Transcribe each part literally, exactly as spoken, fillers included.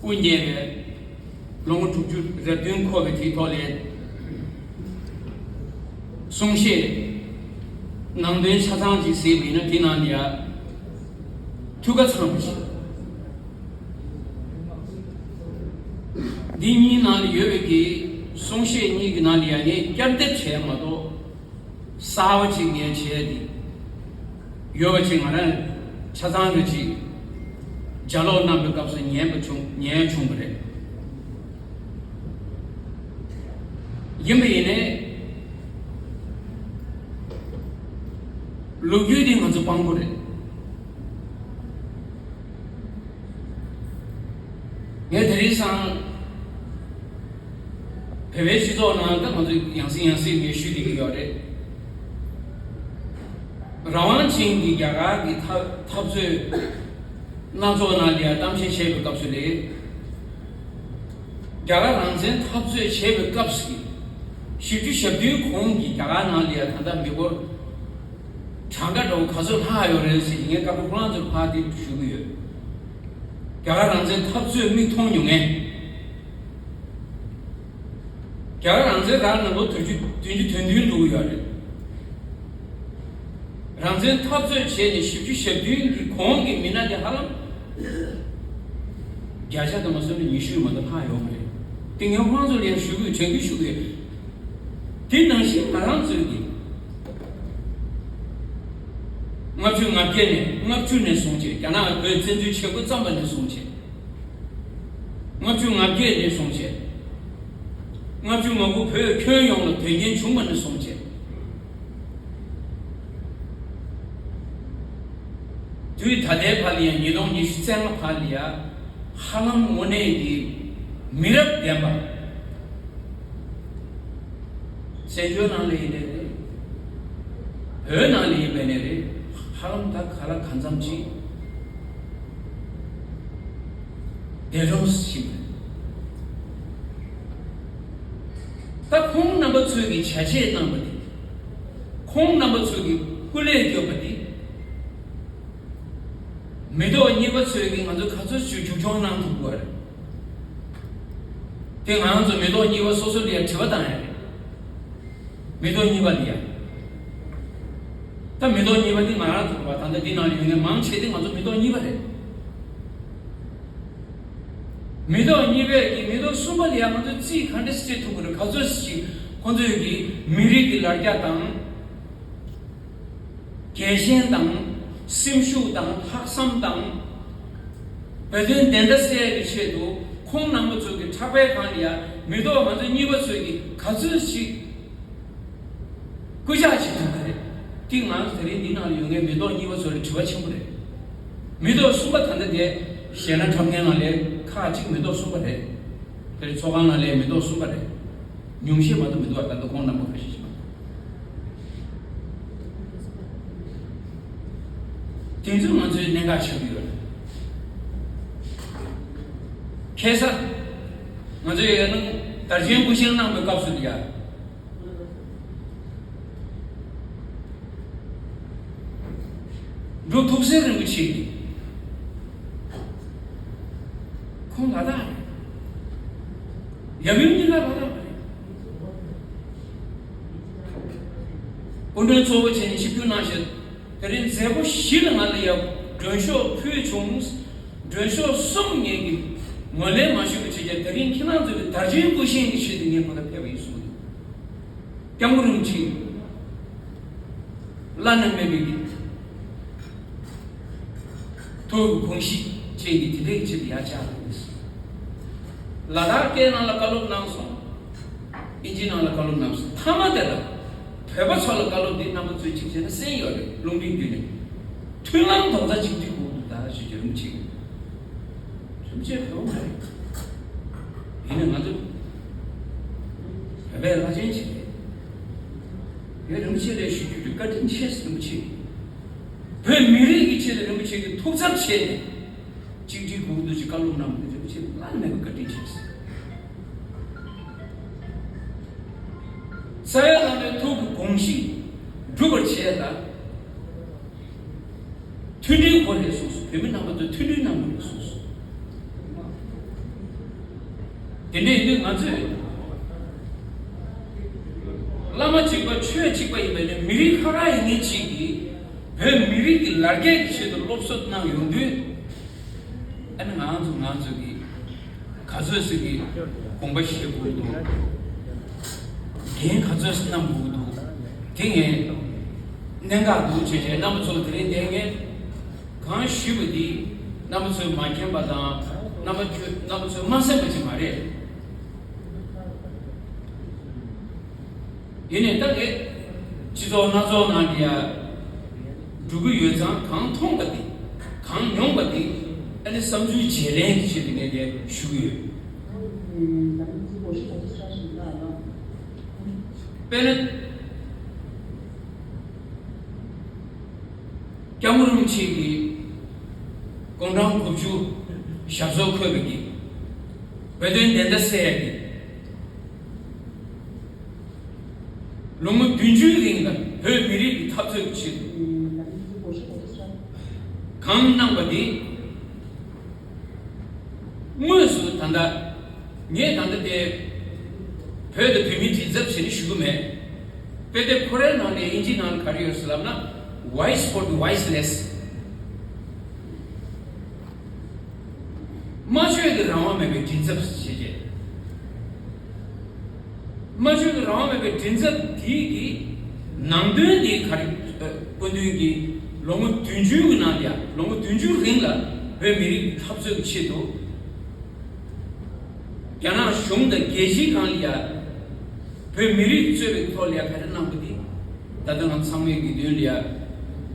དབུ་བརྙེས་པའི་ལོ་ངོ་དྲུག་ཅུ་རེ་བདུན་འཁོར་བའི་དེའི་ཐོག་ལས། གསུང་བཤད་ནང་དོན་ཆ་ཚང་ཅིག་གཟིགས་པ་ཡིན་ན། དེ་ནང་ལ་ཡ་ཐུགས་ཁ་ཚང་བ་ཞིག་འདི་གཉིས་ནང་ལ་ཡོད་པའི་གི་གསུང་བཤད་གཉིས་ཀྱི་ནང་ལ་ཡ་ངས་བསྐྱར་ཟློས་བྱས་མ་གཏོགས། གསར་པ་ཅིག་ངས་བྱས་ཏེ་ཡོད་པ་ཅིག་ང་རང་ཆ་ཚང་རེ་ཅིག་ལྗགས་ཀློག་གནང་བའི་སྐབས་སུ་ཉན་པ་བྱུང་། ཉན་བྱུང་བ་རེད། ཡིན་པ་ཡིན་ནའི་ལོ་རྒྱུས་འདི་ང་ཚོ་དཔང་པོ་རེད། ངས་དེ་རིང་སང་བོད་པའི་སྤྱི་ཚོགས་ནང་ད་ང་ཚོ་ཡང་སེ་ཡང་སེ་ངས་ཞུས་བསྡད་ཀྱི་ཡོད་རེད། རང་དབང་ཅན་གྱི་རྒྱ་གར་གྱི་འཐབ་འཐབ་རྩོད་སྣ་ཚོགས་ནང་ལ་ཡང་གཏམ་བཤད་བྱས་པའི་སྐབས་སུ་ལས། རྒྱ་གར་རང་བཙན་འཐབ་རྩོད་བྱས་པའི་སྐབས་སུ་གི་བཞི་བཅུ་ཞེ་བདུན་གོང་གི་རྒྱ་གར་ནང་ལ་ཡང་ད་ལྟ་མི་འབོར་གྲངས་ཀ་འདྲ་བོ་ག་ཚོད་ལྷག་ཡོད་རེད་ཟེར་གྱི་ངས་སྐབས་རེ་ཁོ་རང་ཚོར་ཕར་དེ་ཞུ་གི་ཡོད། རྒྱ་གར་རང་བཙན་འཐབ་རྩོད་མིག་མཐོང་མྱོང་མཁན། རྒྱ་གར་རང་བཙན་རག་ནས་ལོ་དུང་ཕྱུར་དུང་ཕྱུར་དོན་བདུན་འགྲོ་གི་ཡོད་རེད། རང་བཙན་འཐབ་རྩོད་བྱས་ནས་བཞི་བཅུ་ཞེ་བདུན་གྱི་གོང་གི་མི་སྣ་དེ་ཧ་ལམ་བརྒྱ་ཆ་དུ་མ་སོང་ན་ཉི་ཤུ་མ་གཏོགས་ལྷག་ཡོད་མ་རེད། དེ་ངས་ཁོང་ཚོ་ལ་ཡང་ཞུ་གི་ཡོད། དྲན་སྐུལ་ཞུ་གི་ཡོད། དེ་ནང་བཞིན་ང་རང་ཚོའི་གི་ལྔ་བཅུ་ང་བརྒྱད་ནས་ལྔ་བཅུ་ནས་བཟུང་བྱས། རྒྱ་ནག་བོད་བཙན་འཛུལ་བྱེད་འགོ་བརྩམས་པ་ནས་བཟུང་བྱས། ལྔ་བཅུ་ང་བརྒྱད་ནས་བཟུང་བྱས། ལྔ་བཅུ་ང་དགུ་བོད་ཁྱོན་ཡོངས་ལ་དོན་རྐྱེན་བྱུང་བ་ནས་བཟུང་བྱས། དུས་ད་ལྟའི་བར་ལ་ཡང་ཉིས་སྟོང་ཉི་ཤུ་རྩ་ལྔ་བར་ལ་ཡང་ཧ་ལམ་དངོས་གནས་ཀྱི་མི་རབས་ལྡན་པ། བཙན་བྱོལ་ནང་ལ་ཡིན་ནའི་རེད། བོད་ནང་ལ་ཡིན་པ་ནའི་རེད། ཧ་ལམ་ད་ག་ལ་གང་འཚམ་ཅིག་འདས་གྲོངས་ཕྱིན་པ་རེད། ད་ཁོང་རྣམ་པ་ཚོས་ཀྱི་བྱས་རྗེས་གནང་བ་དེ། ཁོང་རྣམ་པ་ཚོས་ཀྱི་སྐུ་ལས་བསྐྱོན་པ་དེ། མི་ཐོག་གཉིས་པ་ཚོས་ཀྱིས་ང་ཚོ་ག་ཚོད་ཅིག་མཇུག་སྐྱོང་གནང་ཐུབ་དགོས་རེད། དེ་ང་རང་ཚོ་མི་ཐོག་གཉིས་པ་སོ་སོ་ལ་ཡང་དྲི་བ་བཏང་ཡ་རེད། མི་ཐོག་གཉིས་པ་ལ་ཡང་། ད་མི་ཐོག་གཉིས་པ་དེ་ང་རང་ཚོ་རེད་པ། ད་ལྟ་འདི་ནང་ལ་ཡོད་མཁན་མང་ཆེ་དེ་ང་ཚོ་མི་ཐོག་གཉིས་པ་རེད། མི་ཐོག་གཉིས་པས་ཀྱི་མི་ཐོག་གསུམ་པ་ལ་ཡང་ང་ཚོས་རྩིས་ག་འདྲ་སེ་ཐུབ་དགོས་རེད། ག་ཚོད་ཅིག་ཁོང་ཚོས་ཀྱི་མི་རིགས་ཀྱི་ལ་རྒྱ་དང་། རྒྱལ་ཞེན་དང་། སེམས་ཤུགས་དང་། ལྷག་བསམ་དང་། བོད་དོན་བདེན་མཐའ་གསལ་བའི་ཆེད་དུ་ཁོང་རྣམ་པ་ཚོ་གི་ཕྲག་པའི་སྒང་ལ་ཡ་མི་ཐོག་ང་ཚོ་གཉིས་པ་ཚོས་ཀྱི་ག་ཚོད་ཅིག་སྐུལ་ལྕག་བྱེད་ཐུབ་ཀྱི་རེད། དེ་ང་ཚོ་དེ་རིང་འདི་ནང་ལ་ཡོད་མཁན་མི་ཐོག་གཉིས་པ་ཚོ་ལ་དྲི་བ་ཆེན་པོ་རེད། མི་ཐོག་གསུམ་པ་ད་ལྟ་དེ་ཞེད་སྣང་འཁྲབ་མཁན་ནང་ལས་ཁག་ཅིག་མི་ཐོག་གསུམ་པ་རེད། དེ་རིང་ཚོགས་ཁང་ནང་ལས་མི་ཐོག་གསུམ་པ་རེད། ཉུང་ཤས་མ་གཏོགས་མི་འདུག་པ། ད་ལྟ་ཁོང་རྣམ་པ་ཁ་ཤས་ཤིག་མ་གཏོགས། དེ་ཚོ་ང་ཚོའི་གནད་འགག་ཆགས་ཀྱི་ཡོད་རེད། ཁ་སང་ང་ཚོས་ཡང་ན་དར་ཆེན་སྐུ་བཞེངས་གནང་བའི་སྐབས་སུ་ཡ། འབྲུག་ཐུགས་སྲས་རིན་པོ་ཆེ་གིས། ཁོང་ལ་དྭགས་རེད། ཡབ་ཡུམ་གཉིས་ཀ་ལ་དྭགས་རེད། སྐུ་མགྲོན་གཙོ་བོ་བྱས་ནས་ཆིབས་བསྒྱུར་གནང་བཞིན། དེ་རིང་མཛད་སྒོ་བཞི་ལ་ང་ལ་ཡང་མགྲོན་ཤོག་ཕུལ་བྱུང་། མགྲོན་ཤོག་གསུམ་ངེད་ཀྱིས་ངོས་ལེན་མ་ཞུས་པ་བྱས་ཀྱང་། དེ་རིང་ཁྱེད་རང་ཚོ་གི་དར་ཆེན་སྐུ་བཞེངས་ཀྱི་ཆེད་དུ་ངས་ཁོ་ད་ཕེབས་པ་ཡིན་གསུངས་འདུག། སྐྱབས་མགོན་རིན་པོ་ཆེ་བླ་ན་མེད་པའི་ཐུགས་ཀྱི་དགོངས་གཞི་ཅན་གྱི་དེ་འདྲའི་ཆེད་དུ་ཡར་བཅར་ཡོད། ལ་དྭགས་སྐད་ནང་ལ་བཀའ་སློབ་གནང་སོང་། ཨིན་ཇི་ནང་ལ་བཀའ་སློབ་གནང་སོང་། མཐའ་མ་དེ་ལ་བོད་པ་ཚོ་ལ་བཀའ་སློབ་འདི་རྣམ་པ་ཚོས་གཅིག་བྱས་ན་གསན་ཡོད་རེད། རླུང་འཕྲིན་བརྒྱུད་ནས། མཐུན་ལམ་རྡོག་རྩ་གཅིག་སྒྲིལ་དགོས་འདུག་ད་ཞུ་རྒྱུ། རིན་པོ་ཆེ། རིན་པོ་ཆེ་བོད་པ་མ་རེད། ཡིན་ནའི་ང་ཚོ་བོད་པའི་བླ་ཆེན་ཞིག་རེད། ངས་རིན་པོ་ཆེ་ལ་ཞུ་རྒྱུ་དེ་བཀའ་དྲིན་ཆེ་ཟེར། རིན་པོ་ཆེ། བོད་མི་རིགས་ཀྱི་ཆེད་དུ་རིན་པོ་ཆེ་གིས་ཐུགས་འཚབ་བྱས་ནས་གཅིག་སྒྲིལ་དགོས་འདུག་ཅེས་བཀའ་སློབ་གནང་བ་དེ་རིན་པོ་ཆེ་བླ་ན་མེད་པའི་བཀའ་དྲིན་ཆེ་ཟེར། རྩ་བའི་བླ་མའི་ཐུགས་ཀྱི་དགོངས་གཞི་འགྲུབ་པར་བྱས་ལ། མཐུན་སྒྲིལ་དགོས་རེད་གསུངས་སོང་། བོད་མི་རྣམ་པ་ཚོ་མཐུན་སྒྲིལ་གནང་དགོས་རེད་གསུངས་སོང་། དེ་འདྲ་ཡིན་དུས་ང་ཚོས་བླ་མ་གཅིག་པ་ཆོས་གཅིག་པ་ཡིན་པ་ནི་མི་རིགས་ཁ་ཁ་ཡིན་མཁན་གཅིག་གིས་བོད་མི་རིགས་ཀྱི་ལ་རྒྱ་གི་ཆེད་དུ་སློབ་གསོ་གནང་ཡོང་དུས། ཨ་ནི་ང་ཚོ་ང་ཚོ་གི་ག་ཚོད་ཟིག་གི་དགོངས་པ་བཞེས་དགོས་འདུག་འགན་ག་ཚོད་ཟིག་བསྣམས་དགོས་འདུག་དེ་ངས་གནད་འགག་འདུག་བྱས་བྱས་རྣམ་པ་ཚོ་དེ་རིང་དེ་ངས་གང་ཞུས་པ་འདི་རྣམ་པ་ཚོས་མ་མཁྱེན་པ་དང་རྣམ་པ་ཚོས་རྣམ་པ་ཚོས་མ་གསན་པ་ཅིག་མ་རེད། ཡིན་ནའི་ད་ངས་སྤྱི་ཚོགས་སྣ་ཚོགས་ནང་གི་ཡ་འགྲོ་གི་ཡོད་ཙང་གང་མཐོང་པ་འདི་གང་མྱོང་པ་འདི་ཨ་ནི་བསམ་ཚུལ་བརྗེ་ལེན་གྱི་ཆེད་དུ་ངས་དེ་ཞུ་གི་ཡོད། དཔེར་ན། སྐྱབས་མགོན་རིན་པོ་ཆེ་གིས་དགུང་གྲངས་དགུ་བཅུ་ཞབས་སོར་འཁོད་པའི་གི་བོད་དོན་བདེན་མཐའ་གསལ་ཡ་གི་ལོ་ངོ་བདུན་ཅུའི་རིང་ལ་བོད་མི་རིགས་ཀྱི་འཐབ་རྩོད་ཀྱི་ཆེད་དུ་གང་གནང་པ་དེ། དངོས་སུ་ད་ལྟ་ངས་ད་ལྟ་དེ་བོད་དང་བོད་མིའི་མགྲིན་ཚབ་བྱས་ནས་ཞུ་གི་མེད། དཔེ་དེབ་ཁོ་རའི་ནང་ནས་དབྱིན་ཇིའི་ནང་ལ་ག་རེ་ཡོད་ཟེར་ལབ་ན། Voice for the Voiceless། སྨྲ་བརྗོད་ཀྱི་རང་དབང་མེད་པའི་མགྲིན་ཚབ་ཞེས་བྱས། སྨྲ་བརྗོད་ཀྱི་རང་དབང་མེད་པའི་མགྲིན་ཚབ་དེའི་གི་ནང་དོན་དེ་ག་རེ། སྐུ་མདུན་གྱིས་ལོ་ངོ་བདུན་ཅུའི་གི་ནང་ལ་ཡ་ལོ་ངོ་བདུན་ཅུའི་རིང་ལ་བོད་མི་རིགས་ཀྱི་འཐབ་རྩོད་ཀྱི་ཆེད་དུ། རྒྱ་ནག་གཞུང་དང་རྒྱལ་སྤྱིའི་སྒང་ལ་ཡ་བོད་མི་རིགས་གཙོས་པའི་ཐོག་ལ་ཡ་ག་རེ་གནང་པ་དེ། ད་ལྟ་ང་ཚང་མའི་གི་མདུན་ལ་ཡ་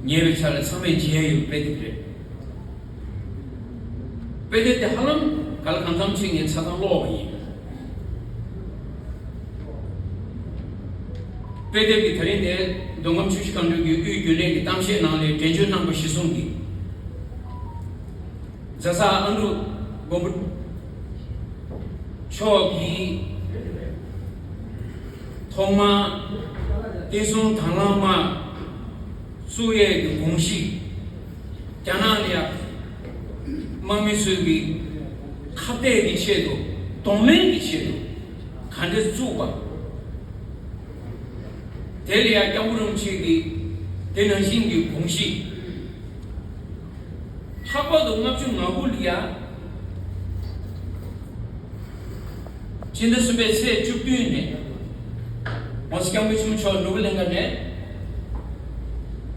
ཉེ་བའི་ཆར་ལ་ཚང་མས་མཇལ་ཡོད་དཔེ་དེབ་རེད། དཔེ་དེབ་དེ་ཧ་ལམ་ག་ལ་གང་འཚམ་ཅིག་ངས་ཆ་ཚང་ཀློག་པ་ཡིན། དཔེ་དེབ་ཀྱི་དེ་རིང་དེ་མདོ་ཁམས་ཆུ་བཞི་སྒང་དྲུག་གི་དབུས་རྒྱུན་ལས་ཀྱི་གཏམ་བཤད་ནང་ལ་འགྲེལ་བརྗོད་གནང་པ་གཞིར་བཟུང་གིས། རྫ་ས་ཨ་འབྲུག་མགོན་པོ་མཆོག་གིས་ཐོག་མར་བསྟན་སྲུང་དང་བླངས་དམག་བཙུགས་ཡས་ཀྱི་དགོངས་གཞི། རྒྱ་ནག་ལ་ཡ་དམག་མི་ཚོའི་གི་ཁ་གཏད་ཀྱི་ཆེད་དུ་གདོང་ལེན་གྱི་ཆེད་དུ་ག་འདྲ་བཙུགས་པ། དེ་ལ་ཡ་སྐྱབས་མགོན་རིན་པོ་ཆེ་གིས་དེ་ནང་བཞིན་གྱི་དགོངས་གཞི། ལྷག་པར་དུ་ལྔ་བཅུ་ང་དགུ་ལ་ཡ། ཕྱི་ཟླ་གསུམ་པའི་ཚེས་བཅུ་བདུན་ནས། ༸གོང་ས་༸སྐྱབས་མགོན་ཆེན་པོ་མཆོག་ནོར་བུ་གླིང་ག་ནས།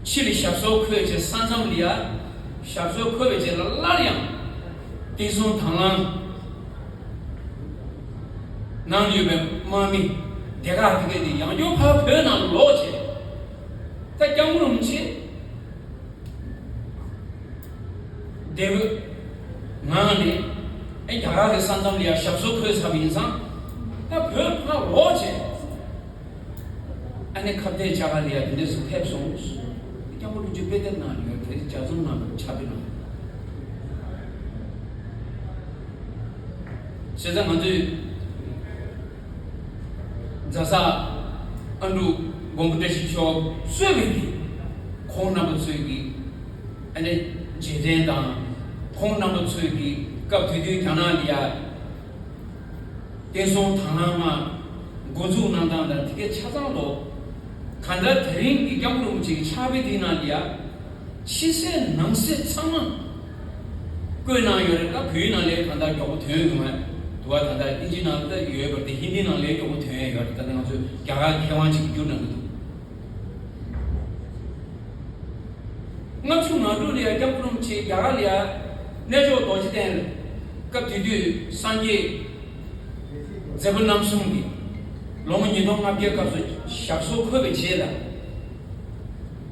ཕྱི་ལ་ཞབས་སོར་འཁོད་བྱས་ས་མཚམས་ལ་ཡ། ཞབས་སོར་འཁོད་པའི་རྗེས་ལ་སླར་ཡང་། བསྟན་སྲུང་དང་བླངས། ནང་ཡོད་པའི་དམག་མི་སྡེ་ཁག་དེ་གས་དེ་ཡང་བསྐྱར་ཕར་བོད་ནང་ལོག་བྱས། ད་སྐྱབས་མགོན་རིན་པོ་ཆེ། བདེ་པོའི་ངང་ནས་ཨེ་རྒྱ་གར་གྱི་ས་མཚམས་ལ་ཡང་ཞབས་སོར་འཁོད་ཚར་བ་ཡིན་ཙང་། ད་བོད་ཕར་ལོག་བྱས། ཨ་ནི་ཁ་གཏད་བཅའ་སྒར་ལ་ཡང་དེ་འདྲས་སུ་ཕེབས་སོང་། སྐྱབས་མགོན་རིན་པོ་ཆེ་དཔེ་དེབ་ནང་ཡོད་དེ་ལྗགས་རྩོམ་ནང་ཕྱག་དཔེ་གནང་། བྱས་ཙང་ང་ཚོས། རྫ་ས་ཨ་འབྲུག་མགོན་པོ་བཀྲ་ཤིས་མཆོག་གཙོས་པའི་གི་ཁོང་རྣམ་པ་ཚོའི་གི་ཨ་ནི་རྗེས་དྲན་དང་ཁོང་རྣམ་པ་ཚོའི་གི་སྐབས་དེ་དུས་རྒྱ་ནག་ལ་ཡ་བསྟན་སྲུང་དང་བླངས་དམག་འགོ་འཛུགས་གནང་སྟངས་དང་དེ་གའི་ཆ་ཚང་ལོ། གང་ལྟར་དེ་རིང་གི་སྐྱབས་མགོན་རིན་པོ་ཆེ་གི་ཕྱག་དཔེ་དེའི་ནང་ལ་ཡ། ཕྱི་གསལ་ནང་གསལ་ཚང་མ་བཀོད་གནང་ཡོད་རེད། ད་བོད་ཡིག་ནང་ལའི་གང་ལྟར་མགྱོགས་པོ་ཐོན་ཡོང་བ་འདུག་བ། ད་ལྟ་དབྱིན་ཇི་ནང་ལ་ཡོད་པ་དེ་ཧིན་དི་ནང་ལའི་མགྱོགས་པོ་ཐོན་ཡ་ཡོད་རེད། ད་ལྟ་ང་ཚོས་རྒྱ་གར་མཁས་དབང་ཅིག་གིས་བསྒྱུར་གནང་གི་འདུག་ལྔ་བཅུ་ང་དྲུག་ལ་ཡ་སྐྱབས་མགོན་རིན་པོ་ཆེ་རྒྱ་གར་ལ་ཡ་གནས་མཆོག་རྡོ་རྗེ་གདན་ལ་སྐབས་དེ་དུས་སངས་རྒྱས་མཛད་པ་རྣམ་གསུམ་གྱི་ལོ་ངོ་ཉིས་སྟོང་ལྔ་བརྒྱའི་སྐབས་སུ་ཞབས་སོར་འཁོད་པའི་རྗེས་ལ།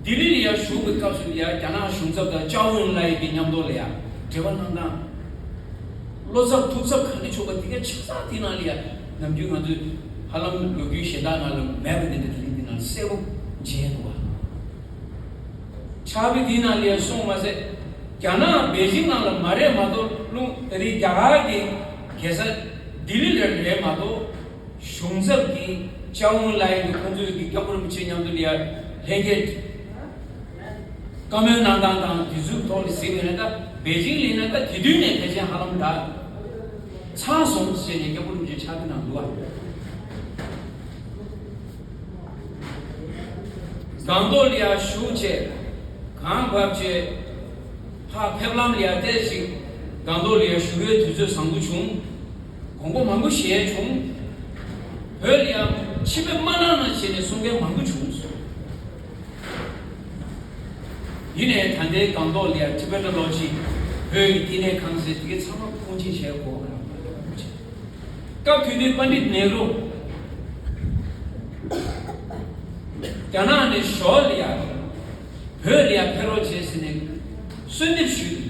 ལྡི་ལི་ལ་ཡ་བཞུགས་པའི་སྐབས་སུ་ཡ་རྒྱ་ནག་གཞུང་ཚབ་དང་ཅའོ་ཨུན་ལའེ་གི་མཉམ་དུ་ལ་ཡ་འབྲེལ་བ་གནང་སྟངས། བློ་འཚབ་ཐུགས་འཚབ་ག་འདྲ་བྱུང་བ་དེ་གའི་ཆ་ཚང་དེ་ནང་ལ་ཡ་ནམ་རྒྱུན་ང་ཚོས་ཧ་ལམ་ལོ་རྒྱུས་གཞན་དག་ནང་ལ་མེད་པ་དེ་འདྲ་དེ་རིང་འདི་ནང་གསལ་པོ་མཇལ་འདུག་བ། ཕྱག་དཔེ་དེའི་ནང་ལ་ཡ་གསུངས་མ་ཟད། རྒྱ་ནག་པེ་ཅིང་ནང་ལ་མ་རེད་མ་གཏོགས་ལུང་དེ་རིང་རྒྱ་གར་གྱི་རྒྱལ་ས་ལྡི་ལི་ལ་རེད་མ་གཏོགས། གཞུང་ཚབ་ཀྱིས་ཅའོ་ཨུན་ལའེ་གི་ཁོང་ཚོའི་གི་སྐྱབས་མགོན་རིན་པོ་ཆེ་མཉམ་དུ་ལ་ཡ་ལྷན་རྒྱས་བཀའ་མོལ་གནང་སྟངས་དང་དེ་ཚོའི་ཐོག་ལ་གཟིགས་པ་ཡིན་ན། ད་པེ་ཅིང་ལ་ཡིན་ན་ད་དེ་དུས་ནས་ཕལ་ཆེར་ཧ་ལམ་ད་ ཚང་སོང་ཟེར་ནས་སྐྱབས་མགོན་རིན་པོ་ཆེ་ཕྱག་དེབ་ནང་འདུག་བ། སྒང་ཏོག་ལ་ཡ་བཞུགས་བྱས། གང་བབས་བྱས། ཕར་ཕེབས་ལམ་ལ་ཡ་བལྟས་ཤིག་སྒང་ཏོག་ལ་ཡ་བཞུགས་ཡའི་དུས་ཚོད་བཟང་པོ་བྱུང་། དགོངས་པ་མང་པོ་བཞེས་བྱུང་། བོད་ལ་ཡ་ཆིབས་ཕེབས་མ་གནང་ན་བྱས་ནས་གསུང་མཁན་མང་པོ་བྱུང་སོང་། ཡིན་ནའི་ད་ལྟའི་སྒང་ཏོག་ལ་ཡ་ཊི་བེ་ཊོ་ལོ་ཇི། བོད་ཀྱི་བསྟི་གནས་ཁང་ཟེར་དེ་གའི་ཚང་མ་ཁུངས་སྐྱེལ་བྱས་གོ་ག་རང་། སྐབས་དེ་དུས་པཎྜི་ཏ་ནེ་རུ། རྒྱ་ནག་ནས་ཞོར་ལ་ཡ། བོད་ལ་ཡ་ཕེབས་རོགས་བྱས་ཟེར་ནས་གསོལ་འདེབས་ཞུས་པ་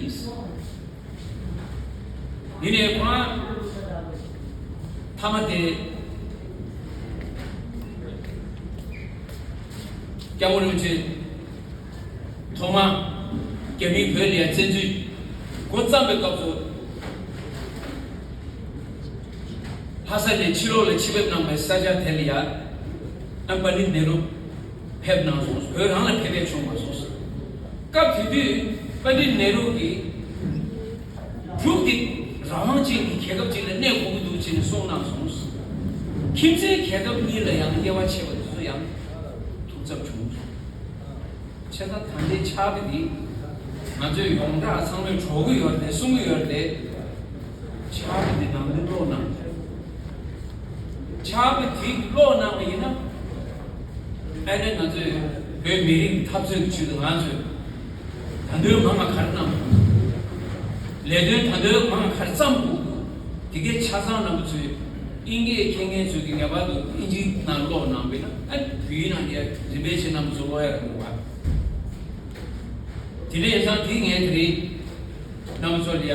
ཡིན། ཡིན་ནའི་ཁོ་རང་མཐའ་མ་དེ། སྐྱབས་མགོན་རིན་པོ་ཆེ་ཐོག་མར་རྒྱ་མིས་བོད་ལ་ཡ་བཙན་འཛུལ་འགོ་བརྩམས་པའི་སྐབས་སུ། ལྷ་ས་ནས་ཕྱི་ལོགས་ལ་ཆིབས་ཕེབས་གནང་བའི་ས་ཆ་དེ་ལ་ཡ། ཨ་པཎྜི་ཏ་ནེ་རུ་ཕེབས་གནང་སོང་། བོད་རང་ལ་ཕེབས་ཡས་བྱུང་མ་སོང་། སྐབས་དེ་དུས་པཎྜི་ཏ་ནེ་རུ་གིས། འབྲུག་འདི་རང་དབང་ཅན་གྱི་རྒྱལ་ཁབ་ཅིག་ལ་གནས་དགོས་ཀྱི་འདུག་ཅེས་ནས་གསུངས་གནང་སོང་། ཁྱིམ་མཚེས་རྒྱལ་ཁབ་གཉིས་ལ་ཡང་དབྱེ་བ་ཕྱེ་བ་དེ་ཚོ་ཡང་ཐུགས་འཚབ་བྱུང་། བྱས་ཙང་ད་ལྟའི་ཕྱག་དཔེ་འདི་ང་ཚོས་ཡོངས་གྲགས་ཚང་མས་སྒྲོག་གི་ཡོད་རེད་དེ་གསུང་གི་ཡོད་རེད་དེ། ཕྱག་དཔེ་འདི་ནང་དོན་ཀློག་གནང་། ཕྱག་དཔེ་དེ་ཀློག་གནང་བ་ཡིན་ན། ཨ་ནི་ང་ཚོས་བོད་མི་རིགས་འཐབ་རྩོད་ཀྱི་ཆེད་དུ་ང་ཚོས་ད་དུང་མང་ང་ག་རེ་གནང་དགོས། ལས་དོན་ད་དུང་མང་ང་ག་རེ་བརྩམས་དགོས། དེ་གའི་ཆ་ཚང་རྣམ་པ་ཚོས་དབྱིན་སྐད་མཁྱེན་མཁན་ཚོས་ཀྱི་ངེས་པར་དུ་དབྱིན་ཇིའི་ནང་ཀློག་གནང་བས་ན་ཨ་ནི་བོད་ཡིག་ནང་ལ་རིན་པོ་ཆེ་རྣམ་པ་ཚོ་ཀློག་ཡག་རེད་འདུག་བ། དེ་འདྲ་ཡིན་ཙང་དེ་ངས་དེ་རིང་རྣམ་པ་ཚོ་ལ་ཡ།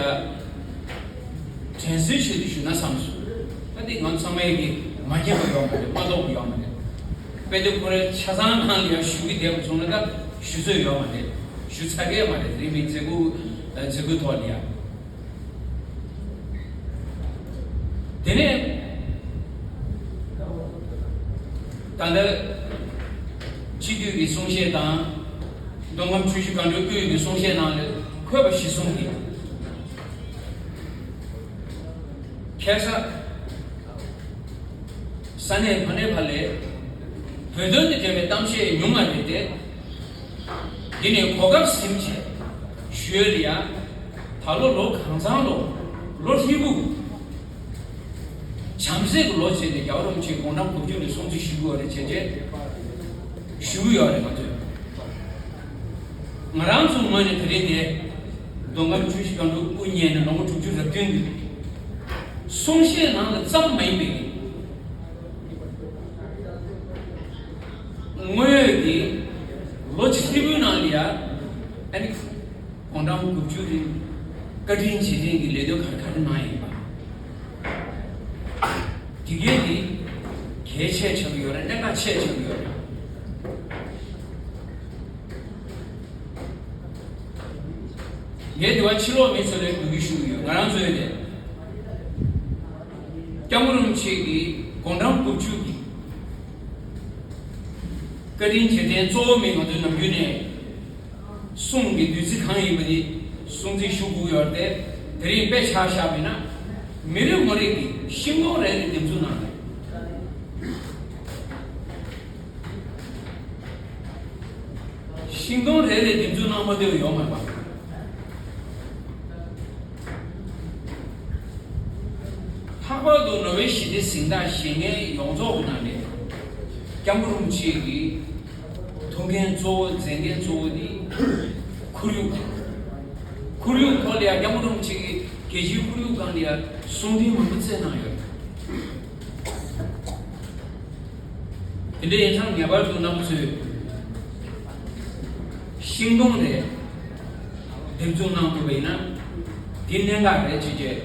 དྲན་གསོའི་ཆེད་དུ་ཞུ་ན་བསམ་སོང་། ད་འདི་ང་ཚང་མས་ཀྱི་མ་མཁྱེན་པ་ཡོད་མ་རེད། མ་རྟོགས་པ་ཡོད་མ་རེད། དཔེ་དེབ་ཁོ་རའི་ཆ་ཚང་ནང་ལ་ཡང་ཞུ་གི་བསྡད་པ་སོང་ན་ད་ཞུ་ཚོད་ཡོད་མ་རེད། ཞུ་ཚར་གི་མ་རེད། དེ་རིང་མི་མཛད་སྒོ་མཛད་སྒོའི་ཐོག་ལ་ཡ། དེ་ནས་ད་ལྟ་སྤྱི་འཐུས་ཀྱི་གསུང་བཤད་དང་། མདོ་ཁམས་ཆུ་བཞི་སྒང་དྲུག་ཨུད་ཀྱི་གསུང་བཤད་ནང་ལ་འཁོད་པ་གཞིར་བཟུང་གིས། ཁ་སང་ས་གནས་གོ་གནས་བར་ལས་བོད་དོན་དང་འབྲེལ་བའི་གཏམ་བཤད་ཉུང་ང་རེད་དེ། འདི་ནས་གོ་སྐབས་ཟིན་བྱས་ཞུ་ཡ་ལ་ཡ། ད་ལོ་ལོ་གང་ཚང་ལོ་ལོ་ཧྲིལ་པོ་བྱམས་བརྩེ་གི་ལོ་བྱས་ཏེ་རྒྱལ་བ་རིན་པོ་ཆེས་དགུང་གྲངས་དགུ་བཅུ་ནས་སྲུང་བརྩི་ཞུ་དགོས་རེད་བྱས་རྗེས་ཞུ་གི་ཡོད་རེད་ང་ཚོས། ང་རང་ཚོའི་ངོས་ནས་དེ་རིང་འདིར་མདོ་ཁམས་ཆུ་བཞི་སྒང་དྲུག་དབུ་བརྙེས་ནས་ལོ་ངོ་དྲུག་ཅུ་རེ་བདུན་གྱི་གསུང་བཤད་ནང་ལ་ཙམ་མ་ཡིན་པའི་དངོས་ཡོད་ཀྱི་ལོ་གཅིག་ཧྲིལ་པོའི་ནང་ལ་ཡ་ཨ་ནི་དགུང་གྲངས་དགུ་བཅུ་རིང་བཀའ་དྲིན་རྗེས་དྲན་གྱི་ལས་དོན་ག་རེ་ག་རེ་གནང་ཡིན་པ། དེ་གས་དེ་གལ་ཆེ་ཆགས་ཀྱི་ཡོད་རེད། གནད་འགག་ཆེ་ཆགས་ཀྱི་ཡོད་རེད། ངས་དེ་བ་ཕྱི་ལོགས་མི་ཚོ་ལ་འབོད་སྐུལ་ཞུ་གི་ཡོད། ང་རང་ཚོའི་ལས་སྐྱབས་མགོན་རིན་པོ་ཆེ་གི་དགུང་གྲངས་དགུ་བཅུ་གི་བཀའ་དྲིན་རྗེས་དྲན་གཙོ་བོ་མི་ང་ཚོའི་ནམ་རྒྱུན་ནས་གསུང་གི་བདུད་རྩི་གང་ཡིན་པ་དེ་སྲུང་བརྩི་ཞུ་དགོས་ཡོད་རེད་དེ། དེ་རིང་དཔེ་ཆ་བཞག་པ་ཡིན་ན་མི་རེ་ངོ་རེ་གིས་ཤིང་སྡོང་རེ་རེ་འདེབས་འཛུགས་གནང་རེད། ཤིང་སྡོང་རེ་རེ་འདེབས་འཛུགས་གནང་མ་འདོད་ཡོད་མ་རེད་པ། ལྷག་པར་དུ་ནོ་བེལ་ཞི་བདེའི་གཟེངས་རྟགས་བཞེས་མཁན་ཡོངས་རྫོགས་ཀྱི་ནང་ནས་སྐྱབས་མགོན་རིན་པོ་ཆེ་གི་ཐུགས་འགན་གཙོ་བོ་མཛད་འགན་གཙོ་བོ་ནི་ཁོར་ཡུག་ཁོར་ཡུག་ཐོག་ལ་ཡང་སྐྱབས་མགོན་རིན་པོ་ཆེ་གིས་རྒྱལ་སྤྱིའི་ཁོར་ཡུག་སྒང་ལ་ཡང་གསུང་འཕྲིན་མང་པོ་བསྩལ་གནང་ཡོད། དེ་འདྲ་ཡིན་ཙང་ངེས་པར་དུ་རྣམ་པ་ཚོས་ཤིང་སྡོང་རེ་འདེབས་འཛུགས་གནང་ཐུབ་པ་ཡིན་ན་དེ་གནད་འགག་རེད་ཅེས་བརྗོད།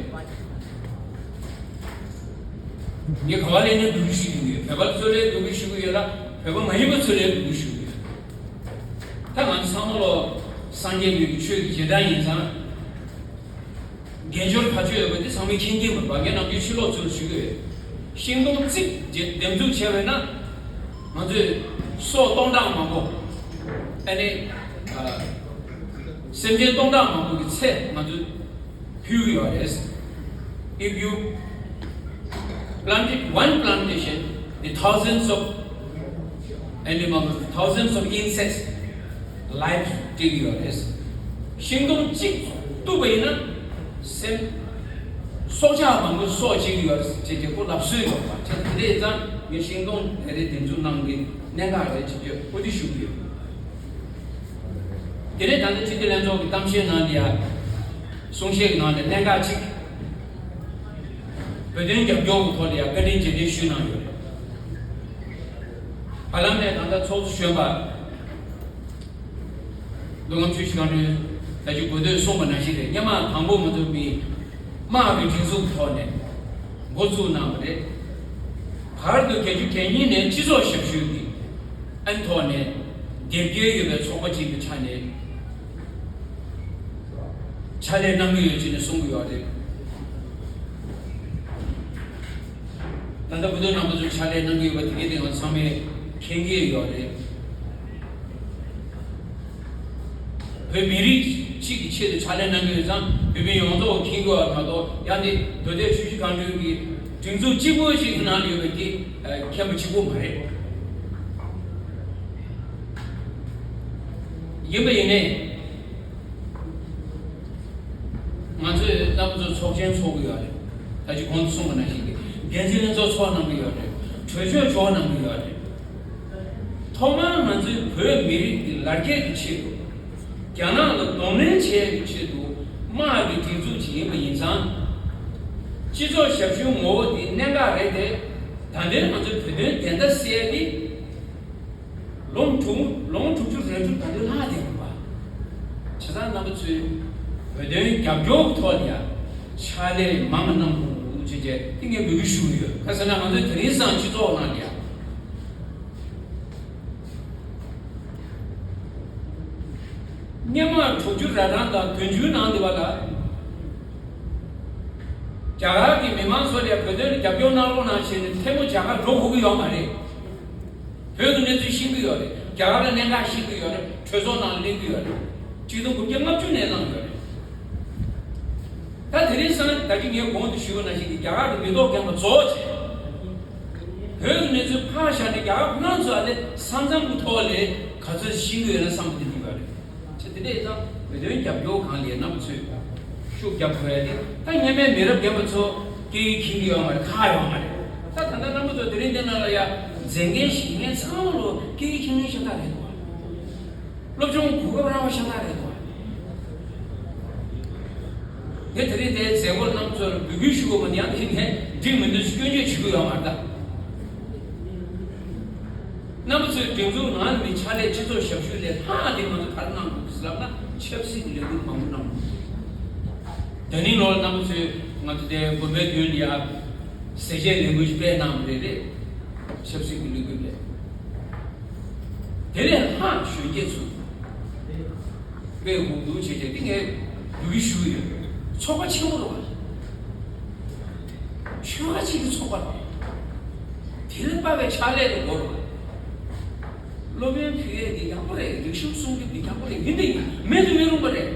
ངས་ག་བ་ལས་ནས་འབོད་སྐུལ་ཞུ་གི་ཡོད། བོད་པ་ཚོ་ལ་འབོད་སྐུལ་ཞུ་གི་ཡོད་ལ་བོད་པ་མ་ཡིན་པ་ཚོ་ལ་འབོད་སྐུལ་ཞུ་གི་ཡོད། ད་ང་ཚོ་ཚང་མ་ལོ་སངས་རྒྱས་པའི་ཆོས་ཀྱི་རྗེས་འབྲང་ཡིན་ཙང་། དགེ་སྦྱོར་བར་ཆད་ཡོད་པ་འདི་ཚང་མས་མཁྱེན་གྱི་མ་རེད་པ། ངས་ནམ་རྒྱུན་ཕྱི་ལོགས་ཚོར་ཞུ་གི་ཡོད། ཤིང་སྡོང་གཅིག་འདེབས་འཛུགས་བྱས་པས་ན་ང་ཚོས་སྲོག་སྟོང་ཕྲག་མང་པོ་ཨ་ནི་སེམས་ཅན་སྟོང་ཕྲག་མང་པོ་གི་ཚེ་ང་ཚོས་ཕུལ་གྱི་ཡོད་རེད། If you planted one plantation, the thousands of animals, thousands of insects, life still yours. ཤིང་སྡོང་གཅིག་གཏུབ་པ་ཡིན་ན་སེམས་སྲོག་ཆགས་མང་པོ་སྲོག་གཅིག་ཡོད་ཅེས་ཀྱི་ཁོ་ལབ་སྲོལ་ཡོད་པ་དེ་འདྲ་ཡིན་ཙང་ངས་ཤིང་སྡོང་དེ་རེ་འདེབས་འཛུགས་གནང་གི་གནད་འགག་རེད་ཅེས་ཀྱི་འོ་དེ་ཞུ་གི་ཡོད། དེ་ནས་ད་ལྟ་སྤྱི་འཐུས་ལྷན་ཚོགས་ཀྱི་གཏམ་བཤད་ནང་ལ་ཡ། གསུང་བཤད་ཀྱི་ནང་ལ་གནད་འགག་ཅིག་བོད་དོན་རྒྱབ་སྐྱོར་གྱི་ཐོག་ལ་ཡ་བཀའ་དྲིན་རྗེས་དྲན་ཞུས་གནང་ཡོད་རེད། བར་ལམ་ནས་ད་ལྟ་ཚོགས་གཙོ་གཞོན་པ། མདོ་ཁམས་ཆུ་བཞི་སྒང་དྲུག་ད་ཅི་གོ་ཐོས་གསུངས་པ་ནང་བཞིན་རེད། སྔོན་མ་དང་པོ་ང་ཚོ་མི་དམངས་ཀྱི་སྒྲིག་འཛུགས་ཐོག་ནས་འགོ་བཙུགས་གནང་བ་རེད། བར་དུ་བརྒྱད་ཅུ་གྱ་གཉིས་ནས་སྤྱི་ཚོགས་ཞབས་ཞུ་གི་ཨན་ཐོག་ནས་དེབ་སྐྱེལ་ཡོད་པའི་ཚོགས་པ་ཅིག་གི་ཆ་ནས་ཕྱག་ལས་གནང་གི་ཡོད་ཅེས་ནས་གསུང་གི་ཡོད་རེད། ད་ལྟ་བོད་དོན་རྣམ་པ་ཚོས་ཕྱག་ལས་གནང་གི་ཡོད་པ་དེ་གའི་སྟེང་ལ་ཚང་མས་མཁྱེན་གྱི་ཡོད་རེད། བོད་མི་རིགས་གཅིག་གི་ཆེད་དུ་ཕྱག་ལས་གནང་གི་ཡོད་ཙང་བོད་མི་ཡོངས་རྫོགས་མཁྱེན་གྱི་ཡོད་མ་གཏོགས་ཡང་དེ་མདོ་སྟོད་ཆུ་བཞི་སྒང་དྲུག་གི་སྒྲིག་འཛུགས་གཅིག་པོ་ཞིག་གི་ནང་ལ་ཡོད་པའི་དེ་མཁྱེན་པ་གཅིག་པོ་མ་རེད། ཡིན་པ་ཡིན་ནའི། ང་ཚོས་རྣམ་པ་ཚོ་ཚོགས་ཆེན་ཚོགས་ཀྱི་ཡོད་རེད། ད་ཅི་གོང་དུ་གསུངས་པ་ནང་བཞིན་གྱི་འགན་འཛིན་ལྷན་ཚོགས་ཚོགས་གནང་གི་ཡོད་རེད། གྲོས་ཆོད་འཇོག་གནང་གི་ཡོད་རེད། ཐོག་མར་ང་ཚོའི་བོད་མི་རིགས་ཀྱི་ལ་རྒྱ་གི་ཆེད་དུ་རྒྱ་ནག་ལ་གདོང་ལེན་བྱེད་ཡག་གི་ཆེད་དུ་དམག་གི་སྒྲིག་འཛུགས་ཅིག་ཡིན་པ་ཡིན་ཙང་། སྤྱི་ཚོགས་ཞབས་ཞུའི་ངོ་བོ་དེ་གནད་འགག་རེད་དེ། ད་ལྟའི་ང་ཚོའི་བོད་དོན་བདེན་མཐའ་གསལ་ཡག་དེ། ལོ་དྲུག་ལོ་དྲུག་ཅུ་རེ་དྲུག་ད་ལྟ་ལྷག་བསྡད་ཡོད་པ། བྱས་ཙང་རྣམ་པ་ཚོས་བོད་དོན་རྒྱབ་སྐྱོར་གྱི་ཐོག་ལ་ཡང་ཕྱག་ལས་མང་བ་གནང་དགོས་ཅེས་བཅས་དེ་ངས་འབོད་སྐུལ་ཞུ་གི་ཡོད། ག་ཟེར་ན་ང་ཚོའི་དེ་རིང་སང་སྤྱི་ཚོགས་ནང་ལ་ཡང་སྔོན་མ་དྲུག་ཅུ་རེ་གྲངས་དང་བདུན་ཅུའི་ནང་དེ་བ་ལ་རྒྱ་གར་གྱི་མི་མང་ཚོ་ལ་ཡང་བོད་དོན་ལ་རྒྱབ་སྐྱོར་གནང་རོགས་གནང་ཞེས་ནས་ཐལ་མོ་རྒྱ་གར་འགྲོ་དགོས་ཀྱི་ཡོད་མ་རེད། བོད་ཀྱི་གནས་ཚུལ་ཤེས་ཀྱི་ཡོད་རེད། རྒྱ་གར་ལ་གནད་འགག་ཤེས་ཀྱི་ཡོད་རེད། གྲོས་ཚོགས་ནང་གླེང་གི་ཡོད་རེད། ཆིག་སྟོང་དགུ་བརྒྱ་ལྔ་བཅུ་ནས་གནང་ཡོད་རེད། ད་དེ་རིང་སང་ད་གིན་ངས་གོང་དུ་ཞུས་པ་ནང་བཞིན་གྱི་རྒྱ་གར་གྱི་མི་ཐོག་རྒན་པ་རྫོགས་བྱས། བོད་ཀྱི་གནས་ཚུལ་ཕར་བཞག་ནས་རྒྱ་གར་ཁོ་རང་ཚོ་ཨ་ནི་ས་མཚམས་ཀྱི་ཐོག་ལ་ག་ཚོད་ཤེས་ཀྱི་ཡོད་ན་བསམ་བློ་དེ་འདི་ཡོད་རེད། ཆ་དེ་འདྲ་ཡིན་ཙང་བོད་དོན་རྒྱབ་སྐྱོར་སྒང་ལ་ཡ་རྣམ་པ་ཚོས་ཤུགས་རྒྱབ་དགོས་ཡ་དེ་ད་སྔོན་མའི་མི་རབས་རྒན་པ་ཚོ་སྐད་ཡིག་མཁྱེན་གྱི་ཡོད་མ་རེད། ཁག་ཡོད་མ་རེད། ད་ད་ལྟ་རྣམ་པ་ཚོ་དེ་རིང་འདི་ནང་ལ་ཡ་མཛད་མཁན་གཞི་མཁན་ཚང་མ་ལོ་སྐད་ཡིག་མཁྱེན་མཁན་ཤ་སྟག་རེད་འདུག་བ། སློབ་སྦྱོང་གོ་སྐབས་རག་པ་ཤ་སྟག་རེད་འདུག་བ། ངས་དེ་རིང་དེའི་མཛད་སྒོར་རྣམ་པ་ཚོར་འབོད་སྐུལ་ཞུ་དགོས་པ་ནི་ཡང་དེ་ནས་འགྲིག་མི་འདུག་སྐྱོན་བརྗོད་བྱེད་དགོས་ཡོད་མ་རེད་ད། རྣམ་པ་ཚོས་སྒྲིག་འཛུགས་ནང་མི་ཕྱག་ལས་སྤྱི་ཚོགས་ཞབས་ཞུ་ལས་ལྷག་དེ་ང་ཚོ་ག་རེ་གནང་དགོས་ཀྱི་ཟེར་ལབ་ན་ཆབ་སྲིད་ཀྱི་ལས་འགུལ་མང་པོ་གནང་དགོས་ཀྱི་འདུག་ད་ནིང་ལོར་རྣམ་པ་ཚོས་ང་ཚོ་དེ་དགོན་པའི་མདུན་ལ་ཡ་ཟས་བཅད་ལས་འགུལ་ཞིག་སྤེལ་གནང་བ་རེད་རེད། ཆབ་སྲིད་ཀྱི་ལས་འགུལ་རེད། དེ་ལས་ལྷག་གཞོན་སྐྱེས་ཚོ་དཔེ་འོས་བསྡུ་བྱས་བྱས་འདི་ངས་འབོད་སྐུལ་ཞུ་གི་ཡོད། ཚོགས་པ་ཆེན་པོ་རེད་བ། ཆོལ་ཁ་གཅིག་གི་ཚོགས་པ་རེད། དེ་ལས་དཔའ་བའི་ཕྱག་ལས་རེད་འགོ་རེད་བ། སློབ་ཡོན་ཕུལ་ཡས་འདི་ཡག་པོ་རེད། རིག་གཞུང་སྲུང་སྐྱོབ་འདི་ཡག་པོ་རེད། ཡིན་འདི་ཡིན་མེད་དུ་མི་རུང་བ་རེད།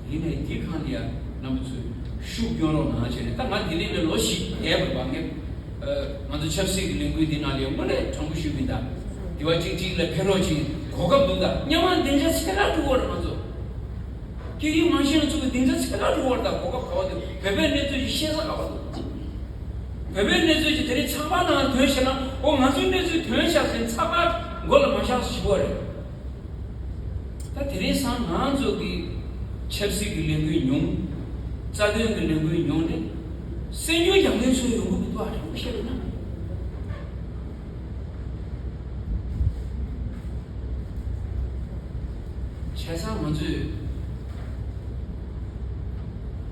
ཡིན་ནའི་འདི་གང་ལ་ཡང་རྣམ་པ་ཚོས་ཤུགས་སྐྱོན་རོགས་གནང་བྱས་ནས། ད་ང་ལྡི་ལི་ལ་ལོ་བཞི་བསྡད་པ་རེད་བ། ངས་ང་ཚོ་ཆབ་སྲིད་ཀྱི་ལས་འགུལ་འདི་ནང་ལ་ཡང་དངོས་གནས་དྲང་པོ་ཞུས་པ་ཡིན་ད། དེ་བ་གཅིག་གཅིག་ལ་ཕེབས་རོགས་གྱིས། གོ་སྐབས་འདུག་ད། སྔོན་མ་སྡིངས་ཆ་ཚད་ག་དྲུག་པ་རེད། ང་ཚོ་སྐད་ཡིག་མང་ཤོས་ལ་ཚུགས་པའི་སྡིངས་ཆ་ཚད་ག་དྲུག་པ་རེད་ད། གོ་སྐབས་ག་པར་འདུག་བོད་པའི་གནས་ཚུལ་ཞིག་ཤེས་ས་ག་པར་འདུག་བོད་པའི་གནས་ཚུལ་ཞིག་དེ་རིང་ཚགས་པར་ནང་ཐོན་ཤེས་ན། ཨོ་ང་ཚོའི་གནས་ཚུལ་ཐོན་ཤག་ཟེར་ཚགས་པར་མགོ་ལ་མ་བཞག་ཞིག་པ་རེད། ད་དེ་རིང་སང་ང་ཚོ་གི་ཆབ་སྲིད་ཀྱི་ལས་འགུལ་ཉུང་། རྩ་དོན་གྱི་ལས་འགུལ་ཉུང་ནི་སེམས་ཤུགས་རྒྱག་མཁན་ཚོ་ཡོང་གི་མི་འདུག་ཨ། དྲང་པོ་བཤད་པ་ན། བྱས་ཙང་ང་ཚོས་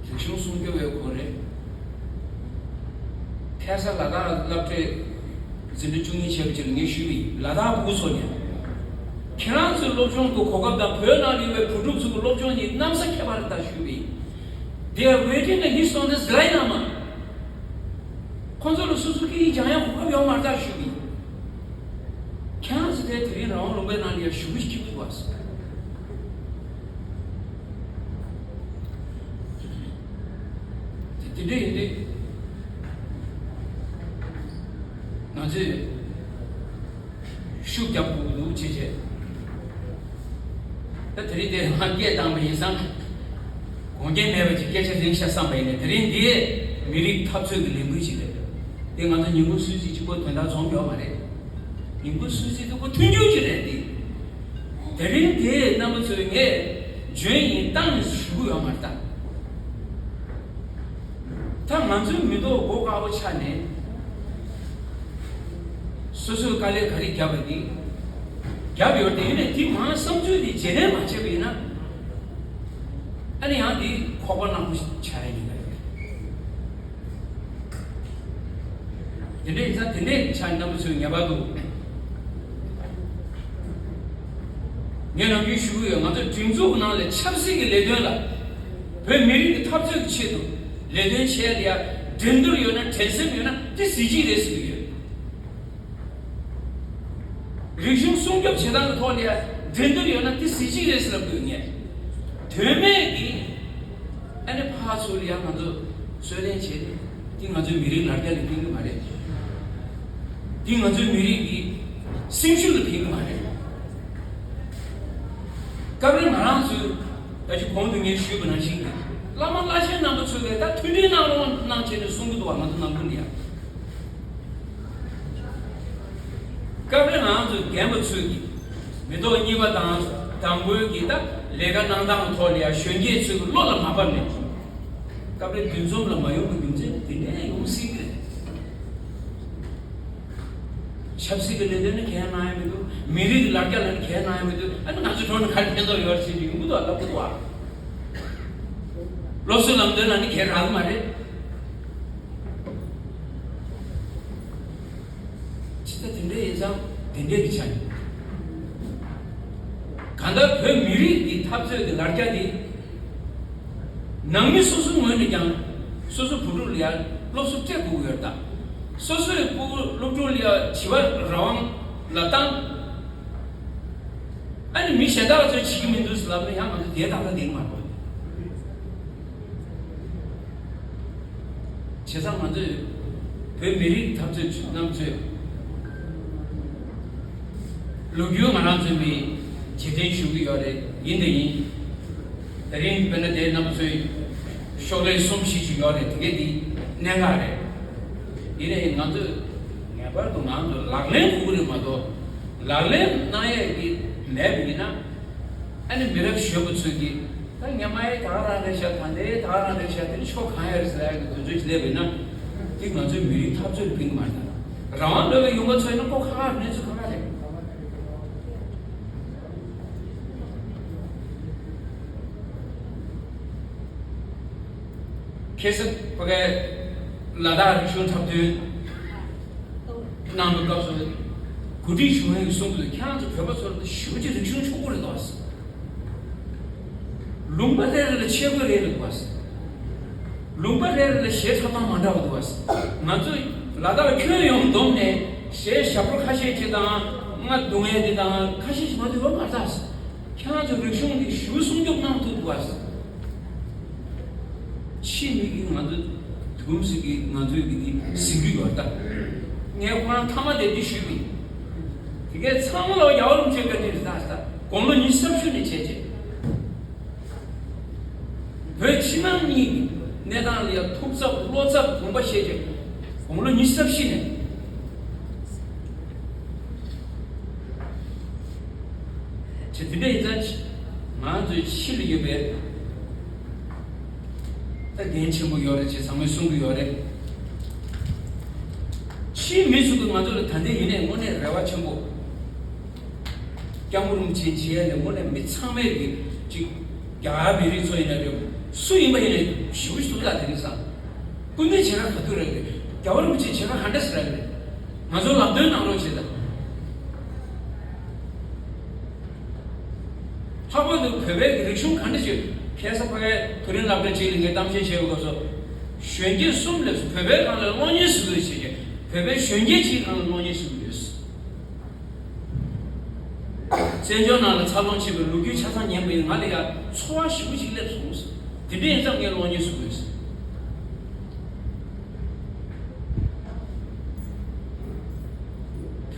རིག་གཞུང་སྲུང་སྐྱོབ་ཡོད་དགོས་རེད། ཁ་སང་ལ་དྭགས་སློབ་གྲྭའི་འཛིན་གྲྭ་བཅུ་གཉིས་བྱས་པ་ཅིག་ལ་ངས་ཞུས་པ་ཡིན། ལ་དྭགས་བུ་ཚོ་ནས་ཁྱེད་རང་ཚོའི་སློབ་སྦྱོང་གི་གོ་སྐབས་དང་བོད་ནང་ལ་ཡོད་པའི་བུ་ཕྲུག་ཚོའི་སློབ་སྦྱོང་གཉིས་གནམ་ས་ཁྱད་པར་རེད་ད་ཞུས་པ་ཡིན། They are waiting a hit on this line ཨ་མ། ཁོང་ཚོ་ལ་སོ་སོ་སྐད་ཡིག་སྦྱང་ཡག་གོ་སྐབས་ཡོད་མ་རེད་ད་ཞུས་པ་ཡིན། ཁྱེད་རང་ཚོ་དེ་དེ་རིང་རང་དབང་ལུང་པའི་ནང་ལ་ཡ་ཞུ་གི་ཞིག་གི་འདུག་བ། དེ་འདྲ་ཡིན་དུས་ང་ཚོས་ཤུགས་རྒྱབ་དགོས་འདུག་ཅེས་བྱས། ད་དེ་རིང་དེ་ང་སྐད་བཏང་བ་ཡིན་ཙང་། དགོངས་འགལ་མེད་པ་ཅིག་སྐད་ཆ་རིང་ཤག་བསམ་པ་ཡིན་ན། དེ་རིང་འདི་མི་རིགས་འཐབ་རྩོད་ཀྱི་ལས་འགུལ་ཅིག་རེད། དེ་ང་ཚོ་ཉིན་གུང་སུད་སི་གཅིག་པོ་དོན་དག་འཛོམས་ཡོད་མ་རེད། ཉིན་གུང་སུད་སི་གཅིག་པོ་མཐུན་འགྱུར་ཅིག་རེད་དེ། དེ་རིང་དེ་རྣམ་པ་ཚོས་ངས་འཇོན་ཡིན་བཏང་ནས་ཞུ་གི་ཡོད་མ་རེད་ད། ད་ང་ཚོའི་མི་ཐོག་མགོ་དཀར་པོ་ཆགས་ནས་སོ་སོའི་དཀའ་ལས་ག་རེ་བརྒྱབ་པ་འདི་བརྒྱབ་ཡོད་དེ། ཡིན་ནའི་དེ་མང་བསམ་ཚུལ་དེ་བརྗེ་ལེན་མ་བྱས་པ་ཡིན་ན། ཨ་ནི་ཡང་དེ་ཁོག་པ་ནག་པོ་ཆགས་ཡ་ཡིན་པ་རེད། དེ་འདྲ་ཡིན་ཙང་དེ་འདྲའི་ཆ་རྣམ་པ་ཚོས་ངེས་པར་དུ། ངས་ནམ་རྒྱུན་ཞུ་གི་ཡོད། ང་ཚོ་སྒྲིག་འཛུགས་ནང་ལ་ཆབ་སྲིད་ཀྱི་ལས་དོན་ལ། བོད་མི་རིགས་ཀྱི་འཐབ་རྩོད་ཀྱི་ཆེད་དུ་ལས་དོན་བྱེད་ཡ་འགྲན་བསྡུར་ཡོད་ན། འགྲན་སེམས་ཡོད་ན་དེ་གཟི་བརྗིད་རེད་ཟེར་གྱི་ཡོད། རིག་གཞུང་སྲུང་སྐྱོབ་བྱེད་སྟངས་ཀྱི་ཐོག་ལ་ཡ་འགྲན་བསྡུར་ཡོད་ན་དེ་གཟི་བརྗིད་རེད་ཟེར་ལབ་དགོས་ངས། དོན་མེད་ཀྱི་ཨ་ནི་ཕར་ཚུར་ལ་ཡ་ང་ཚོ་རྩོད་ལེན་བྱས་ཏེ། དེ་ང་ཚོའི་མི་རིགས་ལ་རྒྱ་ལ་ཕན་གྱི་མ་རེད། དེ་ང་ཚོའི་མི་རིགས་ཀྱི་སེམས་ཤུགས་ལ་ཕན་གྱི་མ་རེད། སྐབས་རེ་ང་རང་ཚོས་ད་ཅི་གོང་དུ་ངས་ཞུས་པ་ནང་བཞིན་གྱི་བླ་མ་བླ་ཆེན་རྣམ་པ་ཚོས་ད་མཐུན་སྒྲིལ་གནང་རོགས་གནང་བྱས་ནས་གསུང་གི་འདུག་བ། ང་ཚོ་ནང་ཁུལ་ལ་ཡ། སྐབས་རེ་ང་ཚོའི་རྒན་པ་ཚོས་ཀྱི་མི་ཐོག་གཉིས་པ་དང་དང་པོའི་གི་ད་ལས་ཀ་གནང་སྟངས་ཐོག་ལ་ཡ་གཞོན་སྐྱེས་ཚོའི་གི་བློ་ལ་མ་བབས་ནས། སྐབས་རེ་འདུ་འཛོམས་ལ་མ་ཡོང་བའི་རྒྱུ་མཚན་དེ་འདྲ་ཡོང་སྲིད་ཀྱི་རེད། ཆབ་སྲིད་ཀྱི་ལས་དོན་ནི་གལ་གནང་ཡ་མི་འདུག་མི་རིགས་ཀྱི་ལ་རྒྱ་ལ་ནི་གལ་གནང་ཡ་མི་འདུག་ཨ་ནི་ང་ཚོ་གྲོང་ནས་ག་རེ་ཕན་ཐོགས་ཡོད་རེད་ཟེར་ནས་ཡོང་གི་འདུག་ལབ་གི་འདུག་ཨ། སློབ་གསོ་ལམ་སྟོན་ལ་ནི་གལ་རག་གི་མ་རེད། ཇི་ལྟར་དེ་འདྲ་ཡིན་ཙང་དེ་འདྲའི་གི་ཆ་ནས། གང་ལྟར་བོད་མི་རིགས་ཀྱི་འཐབ་རྩོད་ཀྱི་ལ་རྒྱ་དེ། ནང་མི་སོ་སོའི་ངོས་ནས་ཀྱང་སོ་སོ་བུ་ཕྲུག་ལ་ཡང་སློབ་གསོ་སྤྲད་དགོས་ཀྱི་ཡོད་ད། སོ་སོའི་བུ་སློབ་ཕྲུག་ལ་ཡང་བྱིས་པ་རང་དབང་ལ་བཏང་། ཨ་ནི་མི་གཞན་དག་ཚོས་བྱེད་ཀྱི་མི་འདུག་ཟེར་ལབ་ན་ཡང་ང་ཚོ་དེའི་ཐག་ལ་བསྡད་ཀྱི་མ་རེད། བྱས་ཙང་ང་ཚོས་བོད་མི་རིགས་འཐབ་རྩོད་རྣམས་ཚོས་ལོ་རྒྱུས་ང་རང་ཚོའི་མི་རྗེས་དྲན་ཞུ་གི་ཡོད་རེད། ཡིན་དང་ཡིན། དེ་རིང་དཔེར་ན་དེ་རྣམ་པ་ཚོའི་ཤོག་ལྷེ་གསུམ་བཞི་ཅིག་ཡོད་རེད། དེ་གའི་དེ་གནད་འགག་རེད། ཡིན་ནའི་ང་ཚོས་ངེས་པར་དུ་ང་ཚོ་ལག་ལེན་དགོས་ཀྱི་རེད་མ་གཏོགས། ལག་ལེན་གནང་ཡས་ཀྱི་མེད་པ་ཡིན་ན། ཨ་ནི་མི་རབས་གཞོན་པ་ཚོས་ཀྱིས་ད་ངས་མ་ཡའི་ད་ག་རང་རེད་ཤག་ད་འདའི་ད་ག་རང་རེད་ཤག་དེ་ནི་ཆོ་གང་ཡོད་རེད་ཟེར་ཡག་གི་དུས་ཚོད་ཅིག་སླེབས་པ་ཡིན་ན། དེ་ང་ཚོའི་མི་རིགས་འཐབ་རྩོད་ལ་ཕན་གྱི་མ་རེད། རང་དབང་མེད་པའི་ཡོང་འབབ་ཚོ་ཡིན་ན་ཁོ་ཁག་ཁག་རེད། གནས་ཚུལ་ཁག་ཁག་རེད། ཁ་སང་ཕ་གིའི་ལ་དྭགས་རིག་གཞུང་འཁྲབ་སྟོན་གནང་བའི་སྐབས་སུ། གོ་སྒྲིག་ཞུ་མཁན་གྱིས་གསུངས་འདུག་ཁྱེད་རང་ཚོ་བོད་པ་ཚོར་ད་ཞེ་པོ་ཅིག་རིག་གཞུང་ཕྱུག་པོ་རེད་འདུག་ཟེར། ལུང་པ་རེ་རེ་ལ་ཆས་གོས་རེ་རེ་འདུག་ཟེར། ལུང་པ་རེ་རེ་ལ་གཞས་འཁྲབ་སྟངས་མ་འདྲ་བ་འདུག་ཟེར། ང་ཚོ་ལ་དྭགས་ཁྱོན་ཡོངས་བསྡོམས་ནས་གཞས་ཞབས་བྲོ་ཁ་ཤས་ཅིག་དང་རྔ་རྡུང་ཡས་དེ་དང་ཁ་ཤས་ཤིག་མ་གཏོགས་ཡོད་མ་རེད་ཟེར། ཁྱེད་རང་ཚོ་རིག་གཞུང་འདི་ཞེ་པོ་སྲུང་སྐྱོབ་གནང་ཐུབ་འདུག་ཟེར། ཕྱི་མི་གིས་ང་ཚོ་དུམ་ཟིག་གིས་ང་ཚོའི་གི་འདི་ཟིན་རྒྱུ་ཡོད་ད། ངས་ཁོ་རང་མཐའ་མ་དེ་འདི་ཞུས་པ་ཡིན། དེ་གས་ཚང་མ་ལ་རྒྱལ་བ་རིན་པོ་ཆེའི་བཀའ་དྲིན་རེད་ད་ཟེར། དགུང་ལོ་ཉི་ཤུ་རྩ་བཞི་ནས་བྱས་རྗེས། བོད་ཕྱི་ནང་གཉིས་ཀྱི་གནས་སྟངས་ལ་ཡང་ཐུགས་འཚབ་བློ་འཚབ་དགོངས་པ་བཞེས་རྗེས། དགུང་ལོ་ཉི་ཤུ་རྩ་བཞི་ནས། ཅེས་དེ་འདྲ་ཡིན་ཙང་། ང་ཚོའི་ཕྱི་ལ་ཡོད་པའི་ད་འགན་ཆེན་པོ་ཡོད་རེད་ཅེས་ཚང་མས་གསུང་གི་ཡོད་རེད། ཕྱིའི་མི་ཚོ་གིས་ང་ཚོ་ལ་ད་ལྟའི་ཡིན་ནའི་དངོས་གནས་རེ་བ་ཆེན་པོ། སྐྱབས་མགོན་རིན་པོ་ཆེ་མཇལ་ཡ་ལ་དངོས་གནས་མི་ཚང་མས་ཀྱི་ཅིག་རྒྱ་གར་མི་རིགས་ཚོ་ཡིན་ན་རེད། སུ་ཡིན་པ་ཡིན་ནའི་ཞེ་པོ་ཞིག་ཐུགས་ཐག་དེ་རིང་སང་། སྐུ་མདུན་མཇལ་ཁ་ག་དུས་རག་གི་རེད། རྒྱལ་བ་རིན་པོ་ཆེ་མཇལ་ཁ་ག་འདྲ་ཞིག་རག་གི་རེད། ང་ཚོར་ལམ་སྟོན་གནང་རོགས་བྱེད་དང་། ལྷག་པར་དུ་བོད་པའི་རིག་གཞུང་ག་འདྲ་ཞིག་ཁ་སང་ཕ་གིའི་མཐོ་རིམ་སློབ་གྲྭ་གཅིག་ལ་ངས་གཏམ་བཤད་བྱས་པའི་སྐབས་སུ། གཞོན་སྐྱེས་གསུམ་སླེབས་སོང་། བོད་པའི་སྒང་ལ་གློག་བརྙན་བཟོ་གི་ཡོད་ཟེར་གྱི། བོད་པའི་གཞོན་སྐྱེས་གཅིག་སྒང་ལ་གློག་བརྙན་བཟོ་གི་ཡོད་ཟེར། བཙན་བྱོལ་ནང་ལ་འཚར་ལོངས་བྱས་པའི་ལོ་རྒྱུས་ཆ་ཚང་ཉན་པ་ཡིན་ན་ང་ལ་ཡང་ཚོར་བ་ཞེ་པོ་ཅིག་སླེབས་སོང་ཟེར། དེ་འདྲ་ཡིན་ཙང་ངས་གློག་བརྙན་བཟོ་དགོས་ཟེར།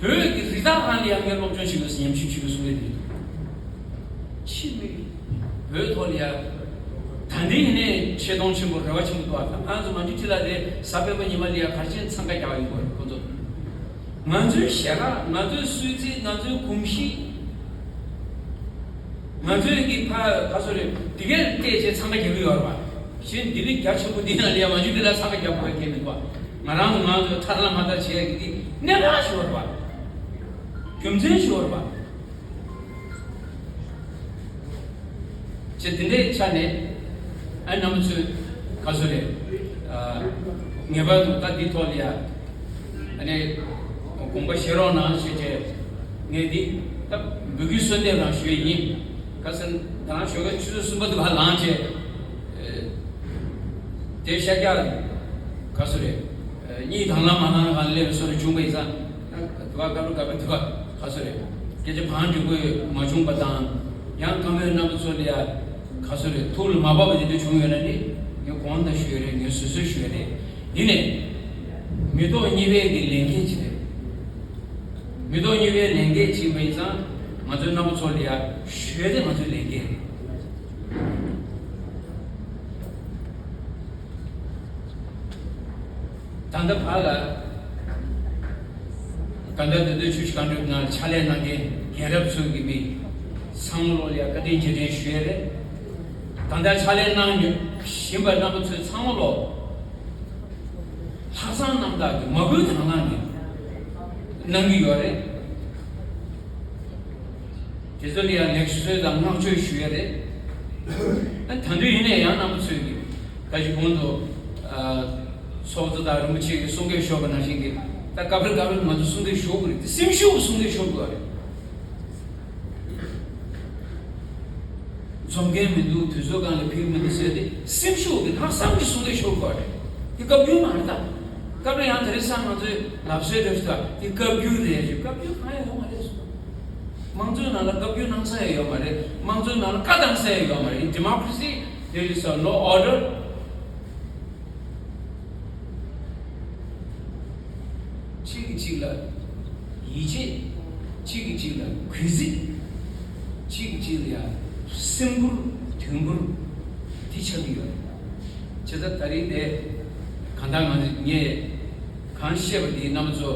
བོད་ཀྱི་རི་དྭགས་ཁང་ལ་ཡང་ངས་སློབ་སྦྱོང་བྱེད་དགོས་ཟེར་ཉམས་ཞིབ་བྱེད་དགོས་གསུང་གི་འདུག་ཕྱི་མིག་བོད་ཐོག་ལ་ཡང་ད་འདི་ཡིན་ནའི་ཆེ་མཐོང་ཆེན་པོ་རེ་བ་ཆེན་པོ་འདུག་ཨ། ད་ང་ཚོ་མ་འཇུ་ཁྲི་ལ་རེད། གཟའ་སྤེན་པ་ཉི་མ་ལ་ཡང་ག་རེ་བྱས་ནས་འཚང་ཁ་རྒྱག་ཡོང་གི་རེད་ཁོ་ཚོ། ང་ཚོའི་ཞལ་ལག་ང་ཚོའི་གསོལ་ཚིགས། ང་ཚོའི་གོམས་གཤིས། ང་ཚོའི་གི་ཕ་ག་ཚོད་རེད། དེ་གས་བལྟས་བྱས་འཚང་ཁ་རྒྱག་གི་ཡོད་རེད་པ། གཞན་ལྡི་ལི་རྒྱ་ཆེན་པོ་འདི་ནང་ལ་ཡང་མ་འཇུ་འདི་ལ་འཚང་ཁ་རྒྱག་དགོས་ཀྱི་མི་འདུག་པ། ང་རང་ཚོ་ང་ཚོ་ཐར་ལམ་མ་ཐར་བྱེད་ཡ་གི་འདི་གནད་འགག་ཞིག་ཡོད་རེད་པ། རྒྱུ་མཚན་ཞིག་ཡོད་རེད་པ། ཅེས་དེ་འདྲའི་ཆ་ནས་ཨ་རྣམ་པ་ཚོས་ག་ཚོད་རེད། ངེས་པར་དུ་ད་འདི་ཐོག་ལ་ཡ་ཨ་ནི་དགོངས་པ་བཞེས་རོགས་གནང་ཞེས་བྱས། ངས་འདི་ད་འབོད་སྐུལ་གསོལ་འདེབས་རང་ཞུ་ཡས་ཡིན། ཁ་སང་ད་རང་ཞོགས་ཀ་ཆུ་ཚོད་གསུམ་པ་དུ་བ་ལངས་བྱས། དེ་ཤར་རྒྱག་ག་ཚོད་རེད། གཉིད་དང་ལ་མ་ལངས་གང་སླེབས་སོ་རུ་བྱུང་པ་ཡིན་ཙང་། དུ་བ་དཀར་པོ་དཀར་པོ་དུ་བ་ག་ཚོད་རེད། སྐད་ཆ་བང་འགྲིག་པོ་མ་བྱུང་པ་དང་། ཡང་བཀའ་མོལ་རྣམ་པ་ཚོ་ལ་ཡ་ག་ཚོད་རེད། ཐུགས་ལ་མ་བབས་པ་དེ་འདྲ་བྱུང་ཡོད་ན་ནི་ངས་དགོངས་དག་ཞུ་ཡ་རེད། ངས་བཟོད་གསོལ་ཞུ་ཡ་རེད། ཡིན་ནས་མི་ཐོག་གཉིས་པའི་གི་ལས་འགན་ཅིག་རེད། མི་ཐོག་གཉིས་པའི་ལས་འགན་ཅིག་ཡིན་པ་ཡིན་ཙང་། ང་ཚོའི་རྣམ་པ་ཚོ་ལ་ཡ་ཞུ་ཡ་དེ་ང་ཚོའི་ལས་འགན་རེད། ད་ལྟ་བར་ལ་ད་ལྟ་དེ་དུས་ཆུ་བཞི་སྒང་དྲུག་ནང་ཕྱག་ལས་གནང་མཁན་རྒན་རབས་ཚོའི་གི་མི་ཚང་མ་ལོ་ལ་ཡ་བཀའ་དྲིན་རྗེས་དྲན་ཞུ་ཡས་རེད། ད་ལྟ་ཕྱག་ལས་གནང་བཞིན་པ་རྣམ་པ་ཚོས་ཚང་མ་ལོ་ལྷག་བསམ་རྣམ་དག་གི་མ་བསྐུལ་དང་བླངས་ནས་གནང་གི་ཡོད་རེད། དེ་ཚོ་ལ་ཡང་ལེགས་གསོལ་དང་བསྔགས་བརྗོད་ཞུ་ཡ་རེད། ཨ་ད་དུང་ཡིན་ནའི་ཡང་རྣམ་པ་ཚོས་ཀྱི་ད་ཅི་གོང་དུ་ཨ་ཚོགས་གཙོ་དང་རིན་པོ་ཆེ་གི་གསུང་སྐད་ཤོར་བ་ནང་བཞིན་གྱི། ད་སྐབས་རེ་སྐབས་རེ་ང་ཚོ་གསུང་སྐད་ཤོར་དགོས་རེད། དེ་སེམས་ཤུགས་ཀྱི་གསུང་སྐད་ཤོར་དགོས་རེད། འཛོམས་མཁན་མི་འདུག་དུས་ཚོད་སྒང་ལ་ཕེབས་མི་འདུག་ཟེར་ཏེ་སེམས་ཤུགས་ཀྱི་ལྷག་བསམ་གྱི་གསུང་སྐད་ཤོར་དགོས་རེད། དེ་བཀའ་བཀྱོན་མ་རེད་ད། སྐབས་རེ་ཡང་དེ་རིང་སང་ང་ཚོའི་ལབ་སྲོལ་རེད་ཤག་དེ་བཀའ་བཀྱོན་རེད་ཞུ། བཀའ་བཀྱོན་གང་ཡང་ཡོད་མ་རེད་ཟེར། དམངས་གཙོའི་ནང་ལ་བཀའ་བཀྱོན་གནང་ས་ཡང་ཡོད་མ་རེད། དམངས་གཙོའི་ནང་ལ་བཀའ་གཏོང་ས་ཡང་ཡོད་མ་རེད། In democracy, there is a law order. གཅིག་གིས་གཅིག་ལ་ཡིད་ཆེས། གཅིག་གིས་གཅིག་ལ་གུས་བརྩི། གཅིག་གིས་གཅིག་ལ་ཡང་སེམས་ཁུར་དོན་ཁུར་དེ་ཆགས་ཀྱི་ཡོད་རེད། བྱས་ཙང་ད་རིང་དེ་གང་ལྟར་ང་ངས་གང་བཤད་པ་དེ་རྣམ་པ་ཚོ་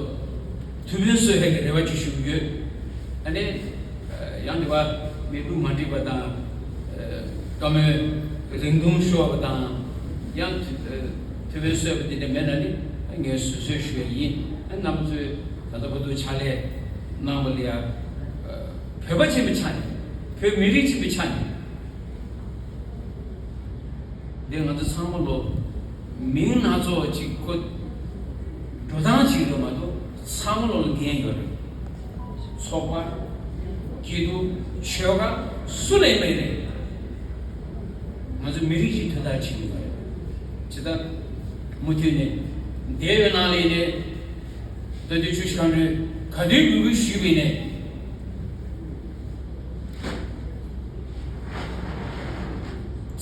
ཐུགས་ཕན་གསོས་ཡག་གི་རེ་བ་ཅིག་ཞུ་གི་ཡོད། ཨ་ནི་ཡང་དེ་བ་མི་བུ་མ་འགྲིག་པ་དང་། བཀའ་མོལ་རིང་ཐུང་ཤོར་བ་དང་། ཡང་ཐུ་ཐུ་བའི་གསོས་པ་འདི་འདྲ་མེད་ན་ནི་ངས་བཟོད་གསོལ་ཞུ་ཡ་ཡིན། རྣམ་པ་ཚོས་ད་ལྟ་བར་དུ་ཕྱག་ལས་གནང་བ་ལ་ཡ། བོད་པ་ཆེན་པོའི་ཆ་ནས། བོད་མི་རིགས་ཆེན་པོའི་ཆ་ནས། འདི་ང་ཚོ་ཚང་མ་ལོ་མིང་སྣ་ཚོགས་ཅིག་ཁོ་འགྲོ་སྟངས་ཅིག་རེད་མ་གཏོགས་ཚང་མ་ལོ་ལ་འགན་ཡོད་རེད། ཚོགས་པ། སྐྱིད་སྡུག་ཆོལ་ཁ་སུ་ལས་མེད་རེད། ང་ཚོ་མི་རིགས་ཀྱི་དོན་དག་བྱེད་ཀྱི་ཡོད་རེད། ཇི་ལྟར་མུ་མཐུད་ནས་འདས་པའི་ནང་ལས་ནས་ད་དུས་ཆུ་ཤང་རུས་ག་དུས་འབོད་སྐུལ་ཞུས་པའི་ནས།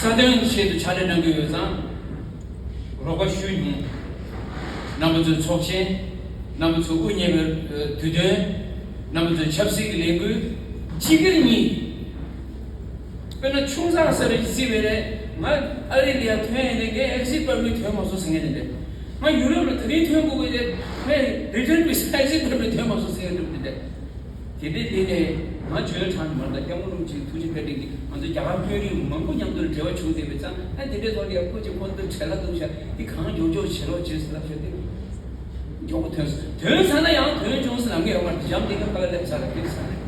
རྩ་དོན་གྱི་ཆེད་དུ་ཕྱག་ལས་གནང་གི་ཡོད་ཙང་། རོགས་པ་ཞུ་མྱོང་། རྣམ་པ་ཚོའི་ཚོགས་ཆེན། རྣམ་པ་ཚོའི་དབུ་བརྙེས་པའི་དུས་སྟོན། རྣམ་པ་ཚོའི་ཆབ་སྲིད་ཀྱི་ལས་འགུལ། སྤྱི་སྒེར་གཉིས། དཔེར་ན་ཆུང་ཙག་ས་རུ་བརྩིས་པའི་རེད། ང་ཨ་རི་ལ་ཡར་ཐོན་ཡིན་ནས་ངས་ཨེག་སིཊ་པར་མིཊ་ཐོན་མ་སོང་ཟེར་མཁན་དེ་འདྲ། ང་ཡུ་རོབ་ལ་དེ་རིང་ཐོན་དགོས་པའི་རེད། ངས་རི་ཊརན་བི་ས་ཨེག་སིཊ་པར་མིཊ་ཐོན་མ་སོང་ཟེར་མཁན་འདྲ་དེ་འདྲ། དེ་འདྲའི་ལས་ནས་ང་བྱོན་ཐང་མ་རེད། ད་སྐྱབས་མགོན་རིན་པོ་ཆེའི་ཐུགས་རྗེ་བཀའ་དྲིན་གྱིས་ང་ཚོ་རྒྱ་གར་དཔོན་རིགས་མང་པོ་མཉམ་དུ་འབྲེལ་བ་བྱུང་བསྡད་པའི་ཙང་། ཨ་དེ་འདྲའི་ཐོག་ལ་ཡང་ཁོ་ཅིག་ཁོ་ཚོ་བྲེལ་བ་འདུག་ཤག་འདི་གང་མགྱོགས་མགྱོགས་བྱེད་རོགས་བྱེད་ཟེར་ལབ་བྱས་ཏེ། མགྱོགས་པོ་ཐོན་སོང་། ཐོན་ཚར་ན་ཡང་ཐོན་བྱུང་ཟེར་ལབ་མཁན་ཡོད་མ་རེད། འཇམ་ཐིང་ངེ་ཕ་ག་སླེབས་ཚར་ལ་ཕེབས་ཚར་རེད།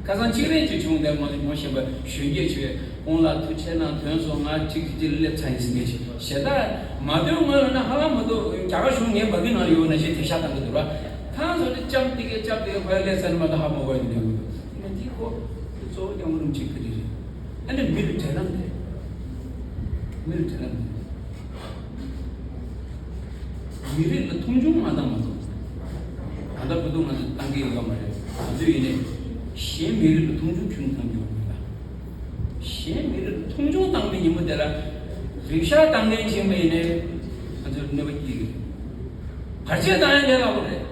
ཁ་སང་གཅིག་རེད་ཅིག་བྱུང་། དེ་ང་ཚོ་ངོ་ཤེས་པ་གཞོན་སྐྱེས་ཆེ་བས་ཁོང་ལ་ཐུགས་རྗེ་གནང་། ཐོན་སོང་། ང་གཅིག་གཅིག་གཅིག་ལ་སླེབས་ཚར་ཡིན་ཟེར་མཁན་ཞིག་ཞེ་དྲག་མ་ཐོན་སྔོན་ལ་ན་ཧ་ལམ་མ་གཏོགས་རྒྱ་གར་གཞུང་ངའི་འབའ་གི་ནང་ལ་ཡོད་ན་ཞེས་དེ་ཤ་བཏང་གི་འདུག་ར། ཐང་སོ་དེ་ལྕམ་དེ་གས་ལྕམ་དེ་གས་ཁོ་ཡ་ལས་ཚར་མ་གཏོགས་ཧ་མ་གོ་ཡ་འདི་ནས་འདི་ཁོ་གཙོ་བོ་སྐྱབས་མགོན་རིན་པོ་ཆེ་གི་རེད། ཨ་ནི་མི་ལ་འབྲེལ་ལམ་རེད། མི་ལ་འབྲེལ་ལམ་རེད། མི་རིགས་ལ་མཐོང་ཆུང་མ་བཏང་མ་གཏོགས། ད་ལྟ་བར་དུ་ང་ཚོ་བཏང་གི་ཡོད་མ་རེད། ང་ཚོ་ཡིན་ནས་གཞན་མི་རིགས་ལ་མཐོང་ཆུང་ཁྱོན་བཏང་གི་ཡོད་མ་རེད། གཞན་མི་རིགས་ལ་མཐོང་ཆུང་བཏང་པའི་ཉིན་མོ་དེ་ལ་རིག་ཤག་བཏང་མཁན་ཡིན་པ་ཡིན་ནས་ང་ཚོར་གནོད་པ་སྐྱེལ་གི་རེད། བར་ཆད་བཏང་ཡ་ལས་སླ་པོ་རེད།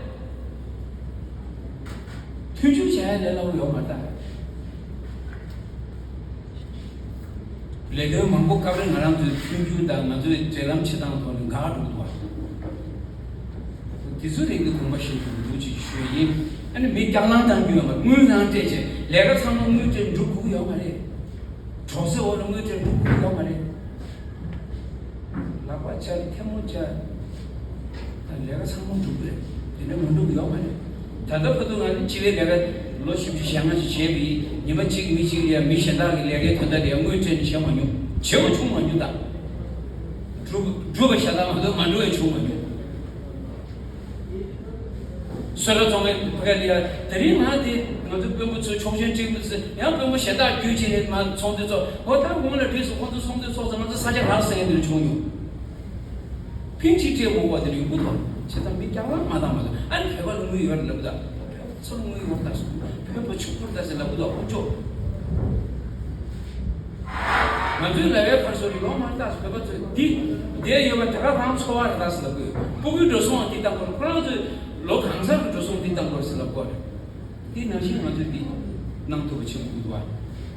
མཐུན་འགྱུར་བྱ་ཡ་ལས་སླ་པོ་ཡོད་མ་རེད་ད། ལས་དོན་མང་པོ་སྐབས་རེ་ང་རང་ཚོའི་མཐུན་འགྱུར་དང་ང་ཚོའི་འབྲེལ་ལམ་བྱེད་སྟངས་ཐོག་ནས་འགག་འགྲོ་གི་འདུག་བ། དེ་ཚོའི་རིགས་ཀྱི་དགོངས་པ་བཞེས་དགོས་འདུག་ཅེས་ཞུ་ཡ་ཡིན། ཨ་ནི་མི་སྐྱག་ལང་གཏང་རྒྱུ་ཡོད་མ་རེད། དངུལ་ནང་སྤྲད་བྱས་ལས་ཀ་ཚང་མ་དངུལ་སྤྲད་འགྲུབ་དགོས་ཀྱི་ཡོད་མ་རེད། གྲོང་གསེབ་འོག་ལ་དངུལ་སྤྲད་འགྲུབ་དགོས་ཀྱི་ཡོད་མ་རེད། ལག་པ་བཅག་ཐལ་མོ་བཅག་ད་ལས་ཀ་ཚང་མ་འགྲུབ་རེད། དེ་འདྲ་མ་འགྲུབ་ཡོད་མ་རེད། ད་ལྟ་བར་དུ་ང་ནི་སྤྱི་པའི་ལས་ཀ་ལོ་བཞི་བཅུ་ཞེ་ལྔ་ཞིག་བྱས་པའི་ཉི་མ་གཅིག་མི་གཅིག་ལ་མི་གཞན་དག་གི་ལས་ཀའི་དོན་དག་ལ་དངུལ་སྤྲད་ནས་བྱས་མ་མྱོང་། བྱས་པ་བྱུང་མ་མྱོང་། ད་འགྲུབ་འགྲུབ་པ་ཤ་སྟག་མ་གཏོགས་མ་འགྲུབ་པ་བྱུང་མ་མྱོང་། སོ་ར་ཚོང་པའི་ཕ་ག་ལ་ཡ་དེ་རིང་ང་དེ་ང་ཚོ་དཔོན་པོ་ཚོ་ཆོག་མཆན་སྤྲད་པ་ཚོ་ཡང་དཔོན་པོ་གཞན་དག་བརྒྱུད་བྱས་ནས་མ་ཚོང་དེ་ཚོ་འོ་ད་དགུང་ལ་བྲིས་སོང་། ཁོང་ཚོ་ཚོང་དེ་ཚོགས་ཚང་ང་ཚོ་ས་ཆ་ག་ཟེར་ཡ་དེ་རུ་བྱུང་མྱོང་། ཕིང་ཅིག་སྤྲད་འོང་བ་དེ་ལ་ཡོང་གི་འདུག་བྱས་ཙང་མི་སྐྱག་ལང་མ་བཏང་མ་གཏོགས། ཨ་ནི་བོད་པ་ལ་དངུལ་ཡོད་རེད་ལབ་ད། བོད་པ་ཚོ་ལ་དངུལ་ཡོད་རེད་ད་ཟེར། བོད་པ་ཕྱུག་པོ་རེད་ད་ཟེར་ལབ་གི་འདུག་དཀོན་མཆོག་ང་ཚོའི་ལ་བའི་ཁར་སོ་རེ་ཡོང་མ་རེད་ད་ཟེར། བོད་པ་ཚོ་འདི་བསྡད་ཡོད་པ་དེ་ག་རང་འཚོ་བ་རེད་ད་ཟེར་ལབ་གི་ཡོད། སྤུ་གུའི་འགྲོ་སོང་འདི་བཏང་དགོས་རེད། ཁོ་རང་ཚོའི་ལོ་གང་ཚང་གི་འགྲོ་སོང་འདི་བཏང་དགོས་རེད་ཟེར་ལབ་གི་ཡོད་རེད། དེ་ནང་བཞིན་ང་ཚོས་འདི་གནང་ཐུབ་པ་བྱེད་དགོས་འདུག་བ།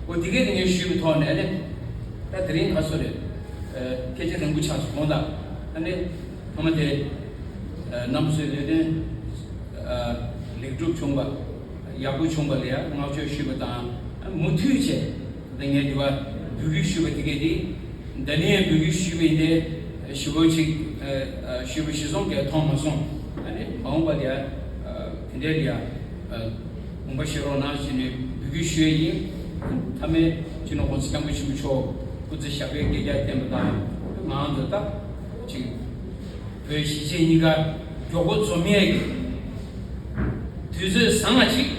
འོ་དེ་གས་དེ་ངས་ཞུས་པའི་ཐོག་ནས་ཨ་ནི་ད་དེ་རིང་ཁ་སོ་རེད། ཨ་སྐད་ཆ་རིང་པོ་ཆགས་སོང་། དགོངས་དག་ཨ་ནི་ཐོག་མ་དེ་ཨ་རྣམ་པ་ཚོའི་ལས་དོན་ཨ་ལེགས་གྲུབ་བྱུང་བ་ཡག་པོ་བྱུང་བ་ལ་ཡང་བསྔགས་བརྗོད་ཞུས་པ་དང་། ཨ་མུ་མཐུད་བྱས་ད་ངས་འདི་བ་འབོད་སྐུལ་ཞུས་པ་དེ་གས་དེ། ད་ནི་ཡང་འབོད་སྐུལ་ཞུས་པ་ཡིན་ཏེ། ཞུ་བ་ཅིག་ཨ་ཞུ་བ་གཞི་བཟུང་གིས་མཐོང་མ་སོང་། ཨ་ནི་མ་འོངས་པ་ལ་ཡ་ཨ་དེ་འདྲའི་ལ་ཡ་ཨ་དགོངས་པ་བཞེས་རོགས་གནང་ཞེས་ནས་འབོད་སྐུལ་ཞུ་ཡ་ཡིན། མཐའ་མའི་སྤྱི་ནོར་༸གོང་ས་༸སྐྱབས་མགོན་ཆེན་པོ་མཆོག་སྐུ་ཚེ་ཞབས་པད་བསྐལ་བརྒྱར་བརྟན་པ་དང་། ང་ཚོ་ད་ཅིག་བོད་གཞིས་བྱེས་གཉིས་ཀ་མགྱོགས་པོ་འཛོམས་ཡས་ཀྱི་དུས་ཚོད་བཟང་ང་ཅིག་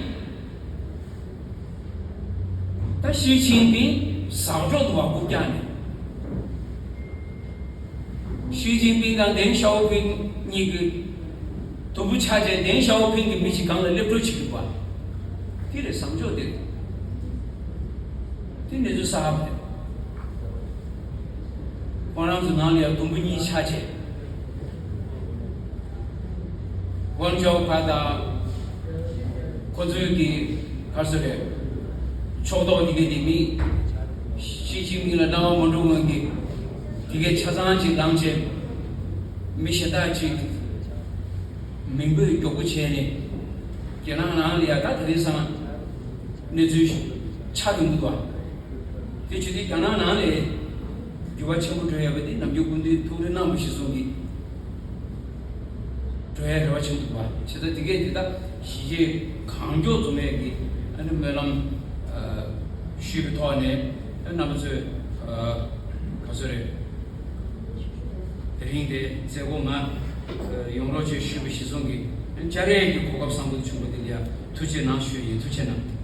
ད་ཞི་ཅིན་ཕིང་ཟག་འགྲོ་འདུག་བ། རྐུབ་བཀྱག་ནས། ཞི་ཅིན་ཕིང་དང་ཏེང་ཞའོ་ཕིང་གཉིས་ཀྱི་དུམ་བུ་ཆགས་བྱས། ཏེང་ཞའོ་ཕིང་གི་མི་ཞིག་སྒང་ལ་སླེབས་འགྲོ་བྱེད་ཀྱི་འདུག་བ། དེ་རེད་བཟང་ཕྱོགས་དེ། དེ་གནས་ཚུལ་གསར་པ་རེད། ཁོང་རང་ཚོ་ནང་ལ་ཡང་དུམ་བུ་གཉིས་ཆགས་བྱས། ཝང་ཅའོ་ཕ་དང་ཁོ་ཚོའི་གི་ག་རེ་ཟེར་རེད། ཕྱོགས་གཏོགས་དེ་གའི་དེ་མི་ཞི་ཅིན་ཕིང་ལ་སྣང་བ་མ་འགྲོ་སྔོན་གྱི་དེ་གའི་ཆ་ཚང་ཅིག་ལངས་བྱས། མི་གཞན་དག་ཅིག་མིང་འབོད་མགྱོགས་པོ་བྱས་ནས་རྒྱ་ནག་ནང་ལ་ཡ་ད་དེ་རིང་སང་གནས་ཚུལ་ཆགས་ཡོང་གི་འདུག་བ། དེ་བྱས་ཏེ་རྒྱ་ནག་ནང་ལ་འགྱུར་བ་ཆེན་པོ་འགྲོ་ཡ་བ་དེ་ནམ་རྒྱུན་སྐུ་མདུན་ཐུགས་རེ་གནང་བ་གཞིར་བཟུང་གིས་འགྲོ་ཡ་རེ་བ་ཆེན་པོ་འདུག་བ། བྱས་ཙང་དེ་གས་དེ་དག་གཞིས་བྱེས་གང་མགྱོགས་འཛོམས་ཡས་ཀྱི་ཨ་ནི་སྨོན་ལམ་ཨ་ཞུས་པའི་ཐོག་ནས། ཨ་རྣམ་པ་ཚོས་ཨ་ག་ཚོད་རེད། དེ་རིང་དེ་མཛད་སྒོ་ང་ཨ་ཡོང་རོགས་བྱེད་ཞུས་པ་གཞིར་བཟུང་གིས་བཅར་ཡས་ཀྱི་གོ་སྐབས་བཟང་པོ་བྱུང་བ་དེ་ལ་ཡང་ཐུགས་རྗེ་གནང་ཞུ་ཡ་ཡིན། ཐུགས་རྗེ་གནང་།